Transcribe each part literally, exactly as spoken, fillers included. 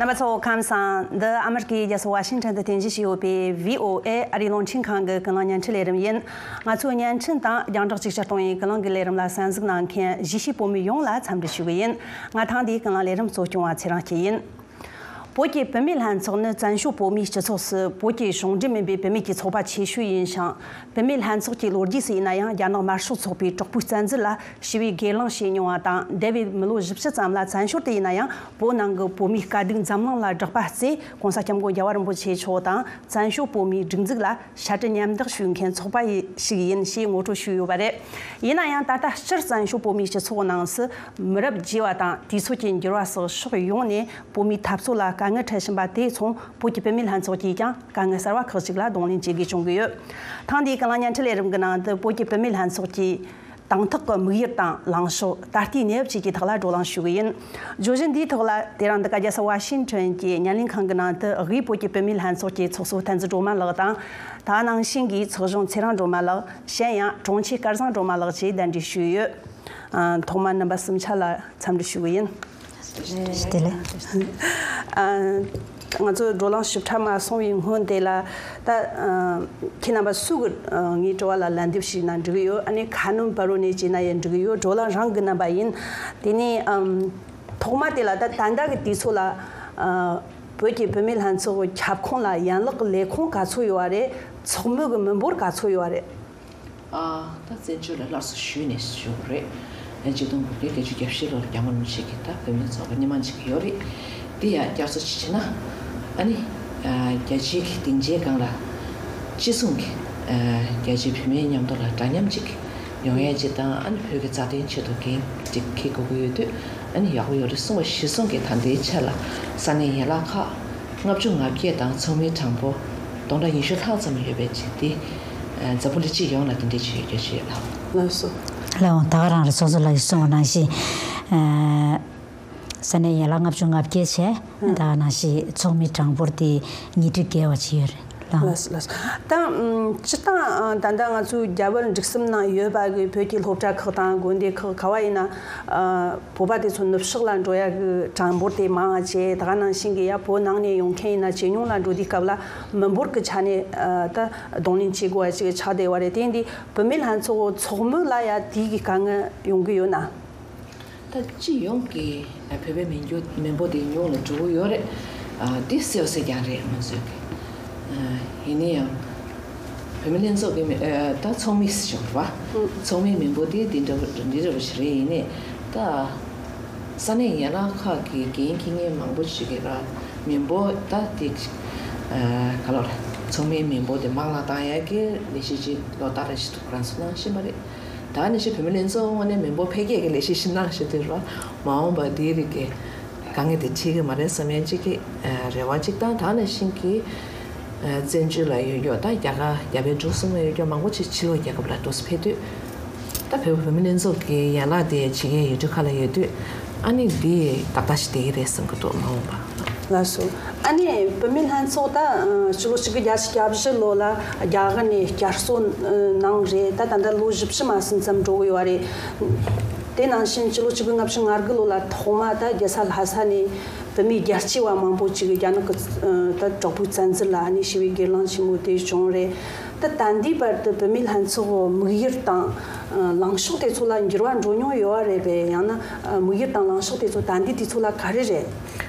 རྣམ་པ་ཚོ་ཁམས་བཟང་། འདི་ཨ་མི་རི་ཀའི་རྒྱལ་ས་ཝ་ཤིང་ཊོན་དུ་རྟེན་གཞི་བྱས་ཡོད་པའི་བྷི་ཨོ་ཨེ་ཨ་རིའི་རླུང་འཕྲིན་ཁང་གི་ཀུན་གླེང་བརྙན་འཕྲིན་ལས་རིམ་ཡིན། ང་ཚོའི་བརྙན་འཕྲིན་དང་རྒྱང་བསྒྲགས་ཅིག་ཅར་གཏོང་བའི་ཀུན་གླེང་གི་ལས་རིམ་ལ་གསན་གཟིགས་གནང་མཁན་གཞིས་བྱེས་བོད་མི་ཡོངས་ལ་འཚམས་འདྲི་ཞུ་གི་ཡིན། ང་ཐེངས་འདིའི་ཀུན་གླེང་ལས་རིམ་གཙོ་སྐྱོང་བ་ཚེ་རིང་སྐྱིད་ཡིན། བོད་ཀྱི་བུད་མེད་ལྷན་ཚོགས་ནི་བཙན་བྱོལ་བོད་མིའི་སྤྱི་ཚོགས་སུ་བོད་ཀྱི་གཞུང་འབྲེལ་མིན་པའི་བུད་མེད་ཀྱི་ཚོགས་པ་ཆེ་ཤོས་ཡིན་ཞིང་། བུད་མེད་ལྷན་ཚོགས་ཀྱིས་ལོ་རྒྱུས་སུ་ཡིན་ན་ཡང་རྒྱ་ནག་དམར་ཤོག་ཚོགས་པའི་དྲག་པོའི་བཙན་འཛུལ་ལ་ཞི་བའི་སྒེར་ལངས་བྱས་མྱོང་བ་དང་། འདས་པའི་མི་ལོ་བཞི་བཅུ་ཙམ་ལ་བཙན་བྱོལ་དུ་ཡིན་ན་ཡང་བོད་ནང་གི་བོད་མིའི་དཀའ་སྡུག་འཛམ་གླིང་ལ་བསྒྲགས་པ་བཅས་༸གོང་ས་༸སྐྱབས་མགོན་རྒྱལ་བ་རིན་པོ་ཆེ་མཆོག་དང་བཙན་བྱོལ་བོད་མིའི་སྒྲིག་འཛུགས་ལ་ཕྱག་བྲིས་མཉམ་འདེགས་ཞུ་མཁན་ཚོགས་པ་ཞིག་ཡིན་ཞེས་ངོ་སྤྲོད་ཞུས་ཡོད་པ་རེད། ཡིན་ན་ཡང་ད་ལྟ་སྤྱིར་བཙན་བྱོལ་བོད་མིའི་སྤྱི་ཚོགས་ནང་སུ་མི་རབས་རྒྱས་པ་དང་དུས་ཚོད་ཀྱི་འགྱུར་བ་སོགས་ཕྱོགས་ཡོངས་ནས་བོད་མིའི་འཐབ་རྩོད་ལ་དཀའ་ངལ་འཕྲད་བཞིན་པ་དེ་མཚུངས་བོད་ཀྱི་བུད་མེད་ལྷན་ཚོགས་ཀྱིས་ཀྱང་དཀའ་ངལ་གསར་བ་ཁག་ཅིག་ལ་གདོང་ལེན་བྱེད་དགོས་བྱུང་གི་ཡོད། ཐེངས་འདིའི་ཀུན་གླེང་བརྙན་འཕྲིན་ལས་རིམ་གྱི་ནང་དུ་བོད་ཀྱི་བུད་མེད་ལྷན་ཚོགས་ཀྱིས་དང་ཐོག་གི་དམིགས་ཡུལ་དང་ལངས་ཕྱོགས། ད་ལྟའི་གནས་བབ་བཅས་ཀྱི་ཐོག་ལ་བགྲོ་གླེང་ཞུ་གི་ཡིན། བརྗོད་གཞི་འདིའི་ཐོག་ལ་དེ་རིང་འདི་ག་རྒྱལ་ས་ཝ་ཤིང་ཊོན་གྱི་བརྙན་ལེན་ཁང་གི་ནང་དུ་དབུས་བོད་ཀྱི་བུད་མེད་ལྷན་ཚོགས་ཀྱི་ཚོགས་གཙོ་བསྟན་འཛིན་སྒྲོལ་མ་ལགས་དང་། དེ་ནང་བཞིན་གྱི་ཚོགས་གཞོན་ཚེ་རིང་སྒྲོལ་མ་ལགས། གཞན་ཡང་དྲུང་ཆེ་སྐལ་བཟང་སྒྲོལ་མ་ལགས་བཅས་གདན་འདྲེན་ཞུས་ཡོད། ཨ། ཐོག་མར་རྣམ་པ་གསུམ་ཆ་ལ་འཚམས་འདྲི་ཞུ་གི་ཡིན། བདེ་ལེགས། ཨ། ང་ཚོ་བགྲོ་གླེང་ཞིབ་ཕྲ་མ་སོང་བའི་སྔོན་དེ་ལ་ད། ཨ། ཁྱེད་རྣམ་པ་སུ་གི། ཨ། ངའི་དྲི་བ་ལ་ལན་འདེབས་ཞུས་ན་འགྲིག་གི་ཡོད། ཨ་ནི་ཁ་སྣོན་བར་རོ་ནས་བྱས་ན་ཡང་འགྲིག་གི་ཡོད། བགྲོ་གླེང་རང་གི་རྣམ་པ་ཡིན། དེ་ནས། ཨམ། ཐོག་མ་དེ་ལ་ད་ད་ལྟ་གི་དུས་ཚོད་ལ། ཨ། བོད་ཀྱི་བུད་མེད་ལྷན་ཚོགས་ཀྱི་ཁྱབ་ཁོངས་ལ་ཡན་ལག་གི་ལས་ཁུངས་ག་ཚོད་ཡོད་པ་རེད། ཚོགས་མི་གི་མི་འབོར་ག་ཚོད་ཡོད་པ་རེད། ཨ། ད་བཙན་བྱོལ་ལ་སླར་གསོ་ཞུས་ནས་ཞུ་དགོས་རེད། ཨ། ཆིག་སྟོང་དགུ་བརྒྱ་བརྒྱད་ཅུ་གྱ་བཞི་ལོར་རྒྱ་དམར་མི་རིགས་ཀྱིས་ད་བུད་མེད་ཚོགས་པ་སྣེ་མང་བྱེད་ཀྱི་ཡོད་རེད། དེ་ཡང་བསྐྱར་གསོ་ཅིག་བྱས་ན། ཨ་ནི། ཨ། རྒྱལ་སྤྱིའི་གི་སྡིངས་ཆའི་སྒང་ལ་ཅི་གསུང་གི། ཨ། རྒྱལ་སྤྱིའི་བུད་མེད་མཉམ་དུ་ལ་འདྲ་མཉམ་ཅིག་ཡོང་ཡས་ཅིག་དང་། ཨ་ནི་བོད་ཀྱི་རྩ་དོན་ཆེད་དུ་འགན་ཅིག་འཁྱེར་དགོས་ཀྱི་ཡོད་དུས། ཨ་ནི་ཡག་པོ་ཡོད་རེད་གསུངས་པ་གཞིར་བཟུང་གིས་ད་ལྟའི་ཆ་ལ་ས་གནས་ཡན་ལག་ཁག་ལྔ་བཅུ་ང་བརྒྱད་དང་ཚོགས་མིའི་གྲངས་འབོར་སྟོང་ཕྲག་ཉི་ཤུ་ལྷག་ཙམ་ཡོད་པའི་ཅིག་དེ། ཨ། འཛམ་བུ་གླིང་སྤྱི་ཡོངས་ལ་དེ་འདྲའི་ཅིག་ཡོད་རྒྱུ་ཞིག་ལ། ལགས་སོ། ལགས་འོང་། ད་ག་རང་རེད། ཚོགས་གཙོ་ལགས་ཀྱིས་གསུངས་པ་ནང་བཞིན། ཨ། ས་གནས་ཡན་ལག་ལྔ་བཅུ་ང་བརྒྱད་བྱས། ད་ག་ནང་བཞིན་ཚོགས་མིའི་གྲངས་འབོར་དེ་ཉིས་ཁྲི་བརྒལ་བ་ཅིག་ཡོད་རེད། ལགས། ལགས་ལགས། ད། ཨམ། སྤྱིར་བཏང་། ཨ། ད་ལྟ་ང་ཚོའི་རྒྱ་བལ་འབྲུག་གསུམ་ནང་ཡོད་པ་གི་བོད་ཀྱི་སློབ་གྲྭ་ཁག་དང་དགོན་སྡེ་ཁག་ག་བ་ཡིན་ན། ཨ། བོད་པ་དེ་ཚོ་ནུབ་ཕྱོགས་ལ་འགྲོ་ཡ་གི་གྲངས་འབོར་དེ་མང་བ་བྱས། ད་ག་ནང་བཞིན་གི་ཡ་བོད་ནང་ནས་ཡོང་མཁན་ཡིན་ན་ཇེ་ཉུང་ལ་འགྲོ་དུས་སྐབས་ལ་མི་འབོར་གི་ཆ་ནས། ཨ། ད་གདོང་ལེན་བྱེད་དགོས་པ་ཅིག་ཆགས་བསྡད་པ་རེད། དེ་ཡིན་དུས་བུད་མེད་ལྷན་ཚོགས་ཚོགས་མི་ལ་ཡ་དེའི་གི་དཀའ་ངལ་ཡོང་གི་ཡོད་ན། ད་སྤྱི་ཡོངས་ཀྱི་བོད་པའི་མི་འགྱུར་མི་འབོར་དེ་ཉུང་ལ་འགྲོ་གི་ཡོད་རེད། ཨ། འདི་གསལ་པོ་གསལ་རྐྱང་རེད་ང་ཚོས་ཀྱི། ཨ། ཡིན་ན་ཡང་བུད་མེད་ལྷན་ཚོགས་ཀྱི་མི། ཨ། ད་ཚོགས་མི་ཞིག་རེད་པ། ཨུ། ཚོགས་མིའི་མི་འབོར་དེ་འདི་འདྲ་འདི་འདྲ་བ་ཞིག་རེད། ཡིན་ནའི་ད་ས་གནས་ཡན་ལག་ཁག་གི་འགན་འཁྱེར་མཁན་མང་པོ་ཞིག་གིས་ར་མི་འབོར་ད་དེ། ཨ། ག་ལབ་རེད། ཚོགས་མིའི་མི་འབོར་དེ་མང་ལ་བཏང་ཡ་གི་ལས་གཞི་ཅིག་ལོ་ལྟར་རེ་བཞིན་དུ་རང་སོ་གནང་བཞིན་པ་རེད། ད་ནི་ཞེ་བོད་མི་ལྷན་ཚོགས་ངོས་ནས་མི་འབོར་འཕེལ་རྒྱས་ཀྱི་ལས་གཞི་ཞིག་གནང་བཞིན་དུ་ར། མ་འོངས་པ་འདིའི་རིགས་ཀྱི་དཀའ་ངལ་དེ་འཕྲད་ཀྱི་མ་རེད་བསམ་ཡས་གཅིག་གི་རེ་བ་གཅིག་དང་། ད་ནང་བཞིན་གྱི་བཙན་བྱོལ་ལ་ཡོད་ཡོད་ད་རྒྱ་གར་རྒྱ་བལ་འབྲུག་གསུམ་ལ་ཡོད་ཡོད་མང་པོ་ཅིག་ཕྱི་ལོགས་རྒྱལ་ཁབ་ལ་འགྲོ་ས་ཕེབས་དུས། ད་བོད་བོད་མི་ལྷན་ཚོགས་ཀྱི་ཡན་ལག་དེ་ཕྱི་རྒྱལ་ཡུལ་གྲུ་ཁག་ལ་ཡོད་དུས། ཨ་ནི་འདི་ཏག་ཏག་ཞིག་བསྡད་ཀྱི་རེད་བསམ་གྱི་འདུག་མ་འོངས་པ། ལགས་སོ། ཨ་ནི་བུད་མེད་ལྷན་ཚོགས་ད་ཕྱི་ལོ་ཆིག་སྟོང་དགུ་བརྒྱ་བརྒྱད་ཅུ་གྱ་བཞི་ལོ་ལ་རྒྱ་གར་ནས་བསྐྱར་གསོ་གནང་རེད། ད་ད་ལྟ་ལོ་བཞི་བཅུ་མ་ཟིན་ཙམ་འགྲོ་གི་ཡོད་རེད། དེ་ནང་བཞིན་ཕྱི་ལོ་ཆིག་སྟོང་དགུ་བརྒྱ་ལྔ་བཅུ་ང་དགུ་ལོ་ལ་ཐོག་མ་ད་རྒྱལ་ས་ལྷ་ས་ནས་བུད་མེད་རྒྱལ་གཅེས་པ་མང་པོ་ཅིག་གིས་རྒྱ་ནག་གི་ད་དྲག་པོའི་བཙན་འཛུལ་ལ་ཨ་ནི་ཞི་བའི་སྒེར་ལངས་ཆེན་མོ་དེ་བྱུང་རེད། ད་ད་ལྟའི་བར་དུ་བུད་མེད་ལྷན་ཚོགས་དམིགས་ཡུལ་དང་ལངས་ཕྱོགས་དེ་ཚོ་ལ་འགྱུར་བ་འགྲོ་མྱོང་ཡོད་པ་རེད་པས། ཡང་ན་དམིགས་ཡུལ་དང་ལངས་ཕྱོགས་དེ་ཚོ་ད་ལྟའི་དུས་ཚོད་ལ་ག་རེ་རེད།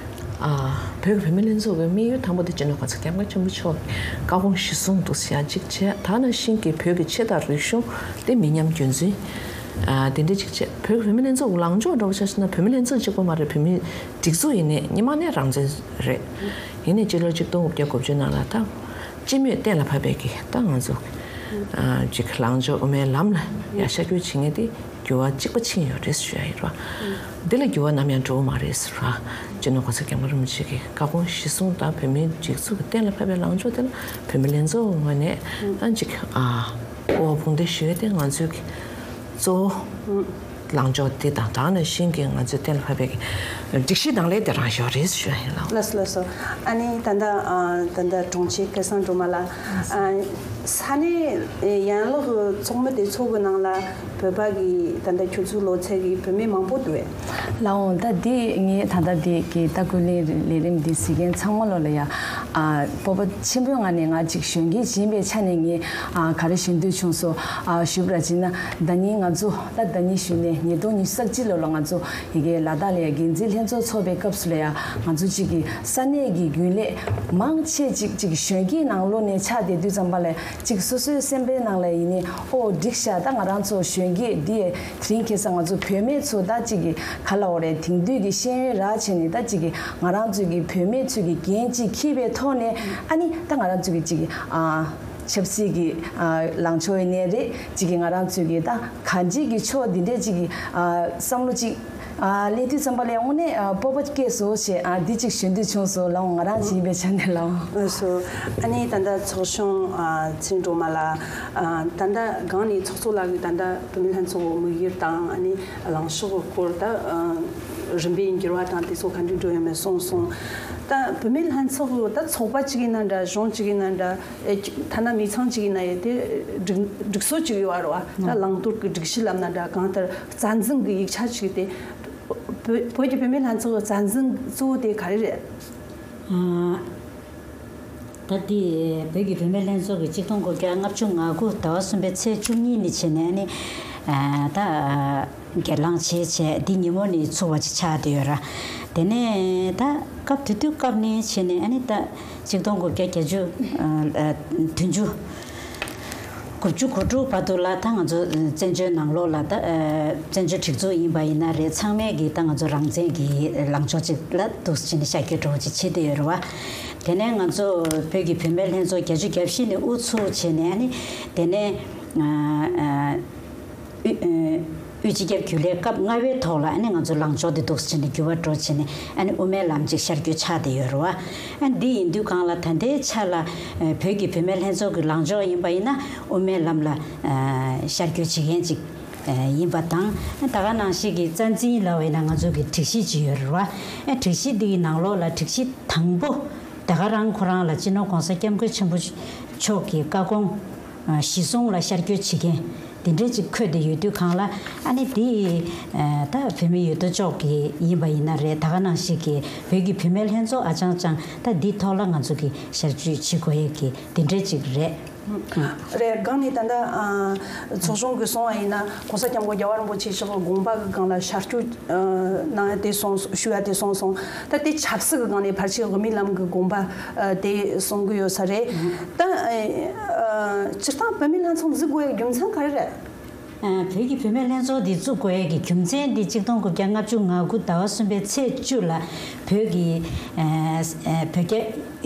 ཨ། བོད་ཀྱི་བུད་མེད་ལྷན་ཚོགས་ཀྱི་དམིགས་ཡུལ་དང་པོ་དེ་སྤྱི་ནོར་༸གོང་ས་༸སྐྱབས་མགོན་ཆེན་པོ་མཆོག་གི་བཀའ་དགོངས་གཞིར་བཟུང་འདུག་ཟེར་ཡ་གཅིག་བྱས། ད་ནང་བཞིན་གྱི་བོད་ཀྱི་ཆོས་དང་རིག་གཞུང་དེ་མི་ཉམས་རྒྱུན་འཛིན། ཨ། དེ་འདྲ་གཅིག་བྱས། བོད་ཀྱི་བུད་མེད་ལྷན་ཚོགས་ལངས་ཕྱོགས་འདྲ་པོ་ཆ་བཞག་ན་བུད་མེད་ལྷན་ཚོགས་གཅིག་པོ་མ་རེད། བུད་མེད་སྒྲིག་འཛུགས་ཡིན་ནའི་སྔོན་མ་ནས་རང་བཙན་རེད། ཡིན་ནའི་སྤྱི་ལོ་ཆིག་སྟོང་དགུ་བརྒྱ་དགུ་བཅུ་ནང་ལ་ད་སྤྱི་མོས་གཏན་ལ་ཕབ་པའི་གི་ད་ང་ཚོ་གི་ཨ། ཅིག་ལངས་ཕྱོགས་དབུ་མའི་ལམ་ལ་ཡར་ཤར་བསྐྱོད་བྱེད་མཁན་དེ་འགྱུར་བ་གཅིག་པ་ཕྱིན་ཡོད་རེད་ཞུ་ཡ་ཡིན་ར། འདི་ལ་འགྱུར་བ་ནམ་ཡང་འགྲོ་གི་མ་རེད་ཟེར་ར། སྤྱི་ནོར་༸གོང་ས་༸སྐྱབས་མགོན་རིན་པོ་ཆེ་གི་བཀའ་དགོངས་གཞིར་བཟུང་དང་བོད་མིའི་སྒྲིག་འཛུགས་ཀྱི་གཏན་ལ་ཕབ་པའི་ལངས་ཕྱོགས་དེ་ལ་བུད་མེད་ལྷན་ཚོགས་ངོས་ནས་ཨ་ཅིག་ཨ། སྤོབས་པ་སྤུངས་འདེགས་ཞུ་ཡ་དེ་ང་ཚོའི་གི་གཙོ་བོ་ ལངས་ཕྱོགས་དེ་དང་དེ་ནང་བཞིན་གྱི་ང་ཚོའི་གཏན་ལ་ཕབ་པའི་སྒྲིག་གཞི་དང་ལས་དེ་རང་ཤོག་རེད་ཞུ་ཡ་ཡིན་ལགས། ལགས་སོ་ལགས་སོ། ཨ་ནི་ད་ལྟ་ཨ་ད་ལྟ་དྲུང་ཆེ་སྐལ་བཟང་སྒྲོལ་མ་ལགས། ཨ་ས་གནས་ཡན་ལག་གི་ཚོགས་མི་དེ་ཚོ་གི་ནང་ལ་བོད་པ་གི་ད་ལྟ་ཁྱོད་ཚོའི་ལོ་ཚད་གི་བུད་མེད་མང་པོ་འདུག་གས། ལགས་འོང་། ད་འདི་ངས་ད་ལྟ་འདི་གི་ད་ཀུན་གླེང་ལས་རིམ་འདི་གཟིགས་མཁན་ཚང་མ་ལོ་ལ་ཡ། ཨ་སྤོབས་པ་ཆེན་པོའི་ངང་ནས་ང་ཅིག་གཞོན་སྐྱེས་ཡིན་པའི་ཆ་ནས་ངས་ཨ་ག་རེ་ཞུ་འདོད་བྱུང་སོང་། ཨ་ཞུ་བ་ཅིག་ན་ཟླ་ཉིན་ང་ཚོ་ད་ཟླ་ཉིན་ཞུ་ནས་ཉིས་སྟོང་ཉི་ཤུ་རྩ་གཅིག་ལོ་ལ་ང་ཚོ་ཡི་གེ་ལ་དྭགས་ལ་ཡ་འགན་འཛིན་ལྷན་ཚོགས་ཚོགས་པའི་སྐབས་སུ་ལ་ཡ་ང་ཚོ་ཅིག་གི་ས་གནས་ཀྱི་རྒྱུན་ལས་མང་ཆེ་ཅིག་ཅིག་གཞོན་སྐྱེས་ནང་ལོགས་ནས་ཆགས་བསྡད་དུས་ཙམ་པ་ལ་ཅིག་སོ་སོའི་སེམས་པའི་ནང་ལ་ཡིན་ནི་ཨོ་འགྲིག་ཤག་ད་ང་རང་ཚོ་གཞོན་སྐྱེས་འདི་དེ་རིང་ཁ་སང་ང་ཚོ་བུད་མེད་ཚོ་ད་ཅིག་གི་ག་ལ་འོ་རེད། དེང་དུས་ཀྱི་ཤེས་ཡོན་རག་བྱས་ནས་ད་ཅིག་གི་ང་རང་ཚོ་གི་བུད་མེད་ཚོ་གི་འགན་ཅིག་འཁྱེར་བའི་ཐོག་ནས་ཨ་ནི་ད་ང་རང་ཚོ་གི་ཅིག་གི་ཨ་ཆབ་སྲིད་ཀྱི་ཨ་ལངས་ཕྱོགས་ཡིན་ནའི་རེད། ཅིག་གི་ང་རང་ཚོ་གི་ད་གང་ཅིག་གི་ཕྱོགས་འདི་འདྲས་ཅིག་གི་ཨ་བསམ་བློ་ཅིག་ཨ་ལས་དུས་ཙམ་པ་ལ་དངོས་གནས་ཨ་སྤོབས་པ་སྐྱེས་སོ་ཞེས་ཨ་འདི་ཅིག་ཞུ་འདོད་བྱུང་སོང་། ལགས་འོང་། ང་རང་ཅིག་ཡིན་པའི་ཆ་ནས་ལགས་འོང་། ལགས་སོ། ཨ་ནི་ད་ལྟ་ཚོགས་གཞོན་ཨ་ཚེ་རིང་སྒྲོལ་མ་ལགས། ཨ་ད་ལྟ་སྒང་ནས་ཚོགས་གཙོ་ལགས་ཀྱིས་ད་ལྟ་བུད་མེད་ལྷན་ཚོགས་དམིགས་ཡུལ་དང་ཨ་ནི་ལངས་ཕྱོགས་ཀྱི་སྐོར་ད་ཨ་རིམ་པས་འགྱུར་བ་དང་དེ་ཚོ་ག་འདྲ་འགྲོ་ཡོད་མེད་གསུངས་སོང་། ད་བུད་མེད་ལྷན་ཚོགས་ཀྱི་ད་ཚོགས་པ་གཅིག་ཡིན་ན་འདྲ། གཞུང་གཅིག་ཡིན་ན་འདྲ། ཨེ་ཐ་ན་མི་ཚང་གཅིག་ཡིན་ན་ཡང་དེ་སྒྲིག་སྒྲིག་སྲོལ་གཅིག་ཡོད་རེད་བ། ད་ལངས་གཏོར་གྱི་སྒྲིག་གཞི་ལབ་ན་འདྲ། གང་ལྟར་རྩ་འཛིན་གྱི་ཡིག་ཆ་གཅིག་དེ། བོད་བོད་ཀྱི་བུད་མེད་ལྷན་ཚོགས་ཀྱི་རྩ་འཛིན་གཙོ་བོ་དེ་ག་རེ་རེད། ཨ། ད་ལྟའི་བོད་ཀྱི་བུད་མེད་ལྷན་ཚོགས་ཀྱི་ཆིག་སྟོང་དགུ་བརྒྱ་ལྔ་བཅུ་ང་དགུ་ཟླ་བ་གསུམ་པའི་ཚེས་བཅུ་གཉིས་ནས་བྱས་ནས་ནི། ཨ་ད་སྒེར་ལངས་བྱས་བྱས་འདི་ཉིན་མོ་ནས་ཚུགས་པ་ཅིག་ཆགས་བསྡད་ཡོད་ར། དེ་ནས་ད་སྐབས་དེ་དུས་སྐབས་ནས་བྱས་ནས་ཨ་ནི་ད་ཆིག་སྟོང་དགུ་བརྒྱ་བརྒྱད་ཅུ་ཨ་ཨ་བདུན་ཅུ། དགུ་བཅུ་གོ་དྲུག་བར་དུ་ལ་ད་ང་ཚོ་བཙན་བྱོལ་ནང་ལོགས་ལ་ད་ཨ་བཙན་བྱོལ་སྒྲིག་འཛུགས་ཡིན་པ་ཡིན་ན་རེད། ཚང་མས་ཀྱི་ད་ང་ཚོ་རང་བཙན་གྱི་ལངས་ཕྱོགས་ཅིག་ལ་འདུག་སེ་བྱས་ནས་ཤར་བསྐྱོད་འགྲོ་བ་ཅིག་བྱེད་བསྡད་ཡོད་རེད་བ། དེ་ནས་ང་ཚོ་བོད་ཀྱི་བུད་མེད་ལྷན་ཚོགས་བརྒྱད་ཅུ་གྱ་བཞི་ནས་དབུ་ཚུགས་བྱས་ནས་ཨ་ནི་དེ་ནས་ཨ་ཨ་དབུས་ཨ་དབུས་སྤྱི་ཁྱབ་རྒྱུན་ལས་སྐབས་ལྔ་པའི་ཐོག་ལ་ཨ་ནི་ང་ཚོ་ལངས་ཕྱོགས་དེ་འདུག་སེ་བྱས་ནས་འགྱུར་བ་འགྲོ་བྱས་ནས་ཨ་ནི་དབུ་མའི་ལམ་ཅིག་ཤར་བསྐྱོད་ཆགས་བསྡད་ཡོད་རེད་བ། ཨ་འདི་ཡིན་དུས་སྒང་ལ་ད་ལྟའི་ཆ་ལ་ཨ་བོད་ཀྱི་བུད་མེད་ལྷན་ཚོགས་ཀྱི་ལངས་ཕྱོགས་ཡིན་པ་ཡིན་ན་དབུ་མའི་ལམ་ལ་ཨ་ཤར་བསྐྱོད་བྱེད་མཁན་ཅིག་ཨ་ཡིན་པ་དང་། ཨ་ད་ག་ནང་བཞིན་གྱི་རྩ་འཛིན་ལབ་པ་ཡིན་ན་ང་ཚོ་གི་སྒྲིག་གཞི་ཅིག་ཡོད་རེད་བ། ཨ་སྒྲིག་གཞི་འདི་ཡི་ནང་ལོགས་ལ་སྒྲིག་གཞི་དང་པོ་ད་ག་རང་ཁོ་རང་ལ་སྤྱི་ནོར་༸གོང་ས་༸སྐྱབས་མགོན་ཆེན་པོ་མཆོག་གི་བཀའ་དགོངས་ཨ་གཞི་བཟུང་ལ་ཤར་བསྐྱོད་བྱེད་མཁན་དེ་འདྲས་ཅིག་འཁོད་བསྡད་ཡོད་དུས་སྒང་ལ། ཨ་ནི་དེ་ཨ་ད་བུད་མེད་ཡོད་དོ་ཅོག་གི་ཡིན་པ་ཡིན་ན་རེད། ད་ག་ནང་བཞིན་གྱི་བོད་ཀྱི་བུད་མེད་ལྷན་ཚོགས་ཨ་ཅང་ཅང་ད་འདིའི་ཐོག་ལ་ང་ཚོ་གི་ཤར་བསྐྱོད་བྱེད་དགོས་ཡས་ཀྱི་དེ་འདྲས་ཅིག་རེད། རེད། སྒང་ནས་ད་ལྟ་ཨ་ཚོགས་གཞོན་གྱིས་གསུངས་པ་ཡིན་ན་༸གོང་ས་༸སྐྱབས་མགོན་རྒྱལ་བ་རིན་པོ་ཆེ་མཆོག་གི་དགོངས་པ་གི་སྒང་ལ་ཤར་བསྐྱོད་ཨ་གནང་ཡ་དེ་གསུངས། ཞུ་ཡ་དེ་གསུངས་སོང་། ད་དེ་ཆབ་སྲིད་ཀྱི་སྒང་ནས་ཕལ་ཆེར་དབུ་མའི་ལམ་གྱི་དགོངས་པ་ཨ་དེ་གསུང་གི་ཡོད་ས་རེད། ད་ཨ་སྤྱིར་བཏང་བུད་མེད་ལྷན་ཚོགས་འཛུགས་དགོས་ཡ་རྒྱུ་མཚན་ག་རེ་རེད། ཨ་བོད་ཀྱི་བུད་མེད་ལྷན་ཚོགས་འདི་བཙུགས་དགོས་ཡ་གི་རྒྱུ་མཚན་འདི་ཆིག་སྟོང་དགུ་བརྒྱ་ལྔ་བཅུ་ང་དགུ་ཟླ་བ་གསུམ་པའི་ཚེས་བཅུ་ལ་བོད་ཀྱི་ཨ་ཨ་བོད་རྒྱ་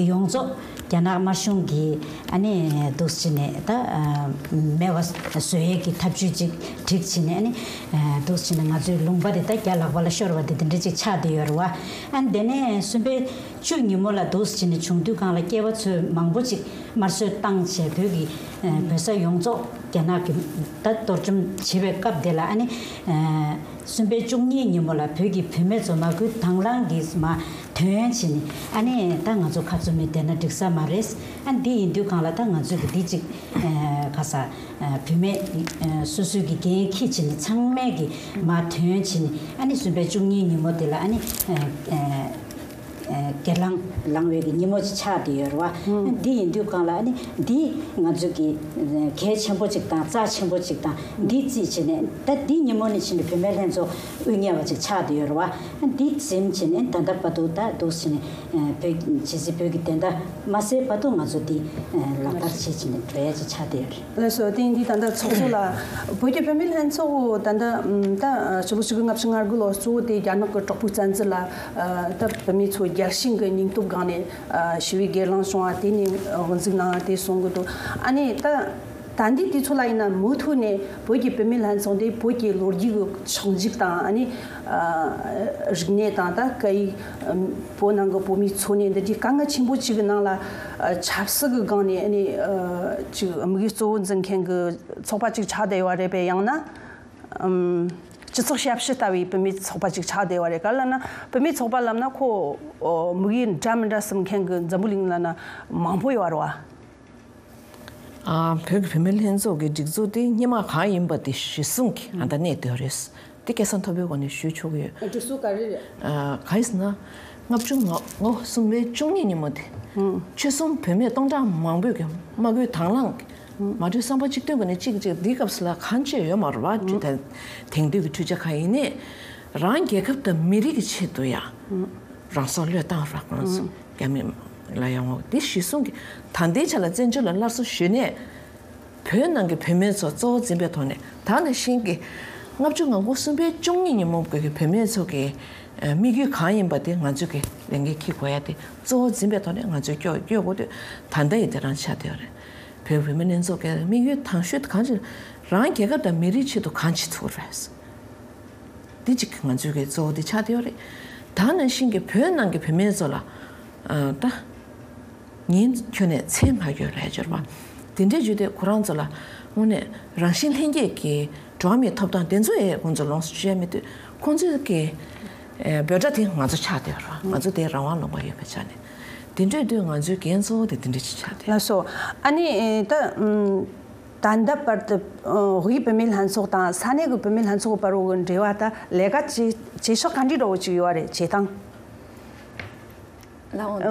ཡོངས་རྫོགས་རྒྱ་ནག་དམར་གཞུང་གིས་ཨ་ནི་འདུག་སེ་བྱས་ནས་ད་ཨ་མེད་པ་བཟོ་ཡས་ཀྱི་ཐབས་ཇུས་ཅིག་སྒྲིག་བྱས་ནས། ཨ་ནི་ཨ་འདུག་སེ་བྱས་ནས་ང་ཚོའི་ལུང་པ་དེ་ད་རྒྱ་ལག་པ་ལ་ཤོར་བ་དེ་དེ་འདྲ་ཅིག་ཆགས་བསྡད་ཡོད་རེད་བ། ཨ་ནི་དེ་ནས་གསུམ་པའི་བཅུ་ཉིན་མོ་ལ་འདུག་སེ་བྱས་ནས་བྱུང་དུས་སྒང་ལ་སྐྱེས་པ་ཚོས་མང་པོ་ཅིག་དམར་གསོད་བཏང་བྱས་བོད་ཀྱི་ཨ་བོད་ས་ཡོངས་རྫོགས་རྒྱ་ནག་གིས་ད་གཏོར་བཅོམ་བྱེད་པའི་སྐབས་དེ་ལ། ཨ་ནི་ཨ་གསུམ་པའི་བཅུ་གཉིས་ཉིན་མོ་ལ་བོད་ཀྱི་བུད་མེད་ཚོ་མ་བསྐུལ་དང་བླངས་ཀྱིས་མར་ཐོན་བྱས་ནས། ཨ་ནི་ད་ང་ཚོ་ཁ་བཙུམ་ནས་བསྡད་ན་འགྲིག་ས་མ་རེད། ཨ་འདི་ཡིན་དུས་སྒང་ལ་ད་ང་ཚོས་ཀྱི་འདི་ཅིག་ཨ་ག་ས་ཨ་བུད་མེད་ཨ་སོ་སོའི་གི་འགན་འཁྱེར་བྱས་ནས་ཚང་མས་ཀྱི་མར་ཐོན་བྱས་ནས། ཨ་ནི་གསུམ་པའི་བཅུ་གཉིས་ཉིན་མོ་དེ་ལ་ཨ་ནི་ཨ་ཨ་ཨ་སྒེར་ལངས་ལངས་པའི་གི་ཉིན་མོ་ཅིག་ཆགས་བསྡད་ཡོད་རེད་བ། ཨ་འདི་ཡིན་དུས་སྒང་ལ་ཨ་ནི་འདི་ང་ཚོ་གི་ཨ་གལ་ཆེན་པོ་ཅིག་དང་རྩ་ཆེན་པོ་ཅིག་དང་། འདི་རྩིས་བྱས་ནས་ད་འདི་ཉིན་མོ་ནས་བྱས་ནས་བུད་མེད་ལྷན་ཚོགས་དབུ་བརྙེས་པ་ཅིག་ཆགས་བསྡད་ཡོད་རེད་བ། ཨ་འདི་འཛིན་བྱས་ནས་ད་ལྟ་བར་དུ་ད་འདུག་སེ་བྱས་ནས་ཨ་བོད་ཇི་སྲིད་བོད་ཀྱི་བདེན་མཐའ་མ་གསལ་བར་དུ་ང་ཚོ་འདི་ཨ་ལག་བསྟར་བྱེད་བྱས་ནས་འགྲོ་ཡ་ཅིག་ཆགས་བསྡད་ཡོད་རེད། ལགས་སོ། དེ་འདི་ད་ལྟ་ཚོགས་གཙོ་ལགས། བོད་ཀྱི་བུད་མེད་ལྷན་ཚོགས་ད་ལྟ་ཨམ་ད་ཕྱི་ལོ་ཆིག་སྟོང་དགུ་བརྒྱ་ལྔ་བཅུ་ང་དགུ་ལོ་གཙོ་བོ་དེ་རྒྱ་ནག་གི་གྲོགས་པོའི་བཙན་འཛུལ་ལ་ཨ་ད་བུད་མེད་ཚོ་རྒྱལ་ཞེན་གྱི་སྙིང་སྟོབས་སྒང་ནས་ཨ་ཞི་བའི་སྒེར་ལངས་བྱུང་བ་དེ་ནས་དབུ་འཛུགས་གནང་བ་དེ་གསུང་གི་འདུག། ཨ་ནི་ད་ད་འདི་དུས་ཚོད་ལ་ཡིན་ན་མུ་མཐུད་ནས་བོད་ཀྱི་བུད་མེད་ལྷན་ཚོགས་འདི་བོད་ཀྱི་ལོ་རྒྱུས་ཀྱི་བྱང་ཆུབ་དང་། ཨ་ནི་ཨ་རིག་གནས་དང་ད་སྐད་ཡིག་ཨམ་བོད་ནང་གི་བོད་མིའི་འཚོ་གནས་འདི་འདྲའི་དཀའ་ངལ་ཆེན་པོ་ཅིག་གི་ནང་ལ་ཨ་ཆབ་སྲིད་ཀྱི་སྒང་ནས་ཨ་ནི་ཨ་ཅིག་དམིགས་ཡུལ་གཙོ་བོ་འཛིན་མཁན་གྱི་ཚོགས་པ་ཅིག་ཆགས་བསྡད་ཡོད་རེད་པས། ཡང་ན་ཨམ་ སྤྱི་ཚོགས་ཞབས་ཞུ་ལྟ་བུའི་བུད་མེད་ཚོགས་པ་ཅིག་ཆགས་བསྡད་པ་རེད། ག་ལབ་ན་བུད་མེད་ཚོགས་པ་ལབ་ན་ཁོ་ཨོ་དམིགས་ཡུལ་འདྲ་མི་འདྲ་ཟིན་མཁན་གྱི་འཛམ་བུ་གླིང་ལ་ན་མང་པོ་ཡོད་རེད་བ། ཨ། བོད་ཀྱི་བུད་མེད་ལྷན་ཚོགས་ཀྱི་སྒྲིག་འཛུགས་དེ་སྔོན་མ་གང་ཡིན་པ་དེ་གཞིར་བཟུང་གིས་ཨ་ད་གནས་བསྡད་རེད། དེ་སྐད་ཆ་མཐོན་པོའི་སྒོ་ནས་ཞུ་ཆོག་གི་ཡོད། སྒྲིག་འཛུགས་ག་རེ་རེད། ཨ། གང་ཡིན་ཟེར་ན། ལྔ་བཅུ་ང་ལྔ་གསུམ་པའི་བཅུ་གཉིས་ཉིན་མོ་དེ། ཆོལ་གསུམ་བུད་མེད་སྟོང་ཕྲག་མང་པོས་ཀྱི་དམག་འཁྲུག་དང་བླངས། མ་གྲོས་བསམ་པ་གཅིག་མཐུན་སྒོ་ནས་གཅིག་གཅིག་འདིའི་སྐབས་སུ་ལ་གང་བྱས་ཡོད་མ་རེད་བ། དེང་དེང་དུས་ཀྱི་འཕྲུལ་ཆ་གང་ཡིན་ནའི། རང་རྒྱལ་ཁབ་དང་མི་རིགས་ཀྱི་ཆེད་དུ་ཡང་རང་སྲོག་བློས་བཏང་ར་ཁོང་ཚོ་རྒྱ་མི་ལ་ཡོང་འོག་དེ་གཞི་བཟུང་གི་ད་ལྟའི་ཆ་ལ་བཙན་བྱོལ་ལ་སླར་གསོ་ཞུས་ནས། བོད་ནང་གི་བུད་མེད་ཚོ་གཙོ་བོ་འཛིན་པའི་ཐོག་ནས་ད་ནང་བཞིན་གྱི་ལྔ་བཅུ་ང་དགུ་གསུམ་པའི་བཅུ་གཉིས་ཉིན་མོ་གི་བུད་མེད་ཚོ་གི་དམིགས་ཡུལ་གང་ཡིན་པ་དེ་ང་ཚོས་ཀྱི་ལས་འགན་འཁྱེར་དགོས་ཡ་དེ་གཙོ་བོ་འཛིན་པའི་ཐོག་ནས་ང་ཚོས་སྐྱོ་སྐྱོ་དགོས་དུས་ད་ལྟ་ཡི་དེ་རང་ཆགས་བསྡད་ཡོད་རེད། བོད་བུད་མེད་ལྷན་ཚོགས་ཀྱི་དམིགས་ཡུལ་དང་ཤོས་དེ་གང་ཅི། རང་རྒྱལ་ཁབ་དང་མི་རིགས་ཆེད་དུ་གང་བྱེད་ཐུབ་རེད། འདི་གཅིག་ང་ཚོའི་གི་གཙོ་བོ་འདི་ཆགས་བསྡད་ཡོད་རེད། ད་ནང་བཞིན་གྱི་བོད་ནང་གི་བུད་མེད་ཚོ་ལ་ཨ་ད་ཉིན་ཁྱོན་ནས་མཚན་མ་གྱོན་ལས་སྦྱོར་བ་དེ་འདྲའི་བརྒྱུད་དེ་ཁོ་རང་ཚོ་ལ་དངོས་གནས་རང་བཞིན་ལྷན་སྐྱེས་ཀྱི་འགྲོ་བ་མིའི་ཐོབ་ཐང་དེ་ཚོ་ཡང་ཁོང་ཚོ་ལོངས་སུ་སྤྱོད་ཡ་མེད་དུས་ཁོང་ཚོའི་གི་ཨ་འབོད་སྒྲ་དེ་ང་ཚོ་ཆགས་བསྡད་ཡོད་རེད། ང་ཚོ་དེ་རང་དབང་ལུང་པ་ཡོད་པའི་ཆ་ནས་དེ་འདྲའི་དུས་ང་ཚོའི་འགན་གཙོ་བོ་དེ་དེ་འདྲ་ཅིག་ཆགས་བསྡད་ཡོད། ལགས་སོ། ཨ་ནི་ད་ད་ལྟ་བར་དུ་ཨ་དབུས་བུད་མེད་ལྷན་ཚོགས་དང་ས་གནས་ཀྱི་བུད་མེད་ལྷན་ཚོགས་བར་དུ་འབྲེལ་བ་དང་ལས་ཀ་བྱེད་བྱེད་ཕྱོགས་ག་འདྲ་འདྲ་བོ་ཅིག་ཡོད་རེད། བྱེད་སྟངས། ལགས་འོང་ད།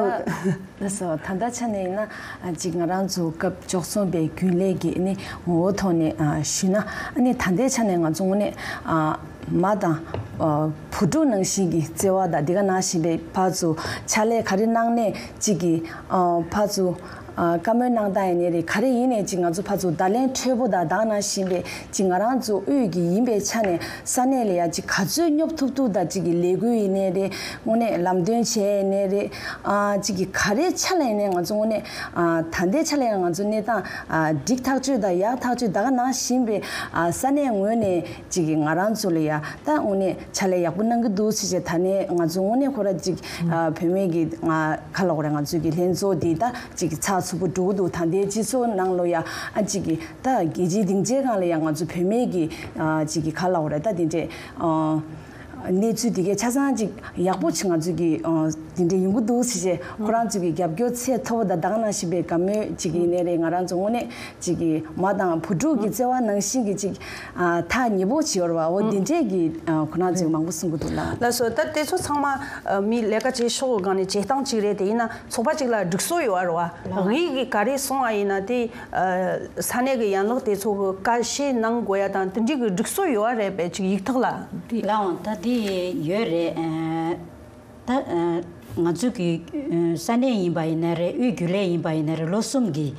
ལགས་སོ། ད་ལྟ་ཆ་ནས་ཡིན་ན་ཨ་ཅིག་ང་རང་ཚོ་སྐབས་བཅུ་གསུམ་པའི་རྒྱུན་ལས་ཀྱི་ནི་ངོ་བོ་ཐོག་ནས་ཨ་ཞུས་ན། ཨ་ནི་ད་ལྟའི་ཆ་ནས་ང་ཚོ་དངོས་གནས་ཨ་མ་དང་ཨ་བུ་ཕྲུག་ནང་བཞིན་གྱི་བརྩེ་བ་དང་འདི་ག་ནང་བཞིན་པའི་ཕར་ཚུར་ཕྱག་ལས་ག་རེ་གནང་ནས་གཅིག་གི་ཨ་ཕར་ཚུར་ཨ་བཀའ་མོལ་གནང་སྟངས་ཡིན་ནའི་རེད། ག་རེ་ཡིན་ནའི་ཅིག་ང་ཚོ་ཕར་ཚུར་བརྡ་ལན་འཕྲོད་པོ་དང་དེ་ག་ནང་བཞིན་པའི་ཅིག་ང་རང་ཚོ་དབུས་ཀྱི་ཡིན་པའི་ཆ་ནས་ས་གནས་ལ་ཡ་ཅིག་ག་ཚོད་སྙོབ་ཐུབ་ཐུབ་དང་གཅིག་གི་ལས་འགུལ་ཡིན་ནའི་རེད། དངོས་གནས་ལམ་སྟོན་བྱས་ཡིན་ནའི་རེད། ཨ་གཅིག་གི་ག་རེ་ཆ་ལ་ཡིན་ནའི་ང་ཚོ་དངོས་གནས་ཨ་ད་ལྟའི་ཆ་ལ་ཡང་ང་ཚོ་གནས་སྟངས་ཨ་འགྲིག་ཐག་ཆོད་དང་ཡག་ཐག་ཆོད་དེ་ག་ནང་བཞིན་པའི་ཨ་ས་གནས་ངོས་ནས་ཅིག་གི་ང་རང་ཚོ་ལ་ཡ་ད་དངོས་གནས་ཕྱག་ལས་ཡག་པོ་གནང་གི་འདུག་ཟེར་བྱས། ད་ནས་ང་ཚོ་དངོས་གནས་ཁོ་ར་ཅིག་ཨ་བུད་མེད་ཀྱི་ང་ག་ལབ་དགོས་རེད། ང་ཚོའི་གི་ལྷན་ཚོགས་འདི་ད་ཅིག་གི་ཚགས་ཚུད་པོ་འགྲོ་གི་འདུག་ད་ལྟའི་སྤྱི་ཚོགས་ནང་ལོ་ཡ་ཨ་ཅིག་གི་ད་རྒྱལ་སྤྱིའི་སྡིངས་ཆའི་སྒང་ལ་ཡ་ང་ཚོ་བུད་མེད་ཀྱི་ཨ་ཅིག་གི་ག་ལབ་དགོས་རེད། ད་འདི་འདྲས་ཨ་གནས་ཚུལ་འདི་གའི་ཆ་ཚང་ཅིག་ཡག་པོ་ཅིག་ང་ཚོས་ཀྱི་ཨ་འདི་འདྲས་ཡོང་གི་འདུག་ཟེར་བྱས། ཁོ་རང་ཚོས་ཀྱི་རྒྱབ་སྐྱོར་ཚད་མཐོ་པོ་དང་དེ་ག་ནང་བཞིན་པའི་དགའ་མོས་ཅིག་ཡིན་ནའི་རེད། ང་རང་ཚོ་དངོས་གནས་ཅིག་གི་མ་དང་བུ་ཕྲུག་གི་བརྩེ་བ་ནང་བཞིན་གྱི་ཅིག་ཨ་ཐག་ཉེ་པོ་བྱེད་ཡོད་རེད་བ། འོ་འདི་འདྲས་ཀྱི་ཨ་ཁོ་རང་ཚོས་མང་པོ་གསུང་གི་འདུག་ལ། ལགས་སོ། ད་དེ་ཚོ་ཚང་མ་ཨ་མིའི་ལས་ཀ་བྱེད་ཕྱོགས་སྒང་ནས་བྱེད་སྟངས་ཅིག་རེད། དེ་ཡིན་ན་ཚོགས་པ་ཅིག་ལ་སྒྲིག་སྲོལ་ཡོད་རེད་བ། དབུས་ཀྱི་ག་རེ་གསུང་བ་ཡིན་ན་དེ་ཨ་ས་གནས་ཀྱི་ཡན་ལག་དེ་ཚོ་གི་བཀའ་བཤད་གནང་དགོས་ཡ་དང་དེ་འདྲའི་གི་སྒྲིག་སྲོལ་ཡོད་རེད་པས། ཅིག་ཡིག་ཐོག་ལ། ལགས་འོང་ད་དེ་ཡོད་རེད། ཨ་ད་ཨ་ང་ཚོ་གི་ཨ་ས་གནས་ཡིན་པ་ཡིན་ན་རེད། དབུས་རྒྱུན་ལས་ཡིན་པ་ཡིན་ན་རེད། ལོ་གསུམ་གྱི་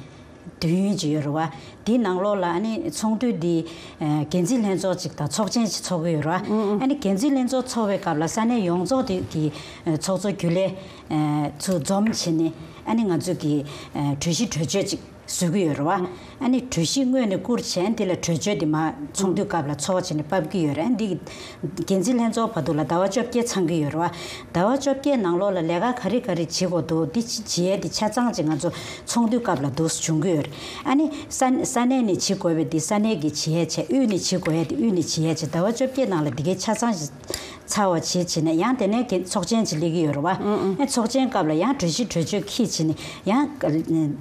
དུས་ཡུན་ཅིག་ཡོད་རེད་བ། དེའི་ནང་ལོགས་ལ་ཨ་ནི་ཚོགས་འདུ་འདི་ཨ་འགན་འཛིན་ལྷན་ཚོགས་ཅིག་དང་ཚོགས་ཆེན་ཅིག་ཚོགས་ཀྱི་ཡོད་རེད་བ། ཨ་ནི་འགན་འཛིན་ལྷན་ཚོགས་ཚོགས་པའི་སྐབས་ལ་ས་གནས་ཡོངས་རྫོགས་དེ་གི་ཨ་ཚོགས་གཙོ་རྒྱུན་ལས་ཨ་ཚུར་འཛོམས་བྱས་ནས་ཨ་ནི་ང་ཚོ་གི་ཨ་གྲོས་གཞི་གྲོས་ཆོད་ཅིག་བཟོ་གི་ཡོད་རེད་བ། ཨ་ནི་གྲོས་གཞི་སྔོན་ནས་བསྐུར་བྱས། འདི་ལ་གྲོས་ཆོད་འདི་མ་ཚོགས་འདུའི་སྐབས་ལ་ཚོགས་བྱས་ནས་ཕབ་ཀྱི་ཡོད་རེད། ཨ་འདི་འགན་འཛིན་ལྷན་ཚོགས་བར་དུ་ལ་ཟླ་བ་བཅོ་བརྒྱད་ཚང་གི་ཡོད་རེད་བ། ཟླ་བ་བཅོ་བརྒྱད་ནང་ལོགས་ལ་ལས་ཀ་ག་རེ་ག་རེ་བྱེད་དགོས་འདུག་འདི་ཅི་བྱེད་ཡས་འདི་ཆ་ཚང་ཅིག་ང་ཚོ་ཚོགས་འདུའི་སྐབས་ལ་འདུག་སེ་བྱུང་གི་ཡོད་རེད། ཨ་ནི་ས་ས་གནས་ནས་བྱེད་དགོས་པའི་འདི་ས་གནས་ཀྱིས་བྱེད་ཡས་བྱས། དབུས་ནས་བྱེད་དགོས་ཡས་འདི་དབུས་ནས་བྱེད་ཡས་བྱས། ཟླ་བ་བཅོ་བརྒྱད་ནང་ལ་འདི་གའི་ཆ་ཚང་ཞིག་ཚར་བ་བྱེད་བྱས་ནས་ཡང་དེ་ནས་གི་ཚོགས་ཆེན་ཅིག་སླེབས་ཀྱི་ཡོད་རེད་བ། ཨ་ཚོགས་ཆེན་སྐབས་ལ་ཡང་གྲོས་གཞི་གྲོས་ཆོད་འཁྱེར་བྱས་ནས་ཡང་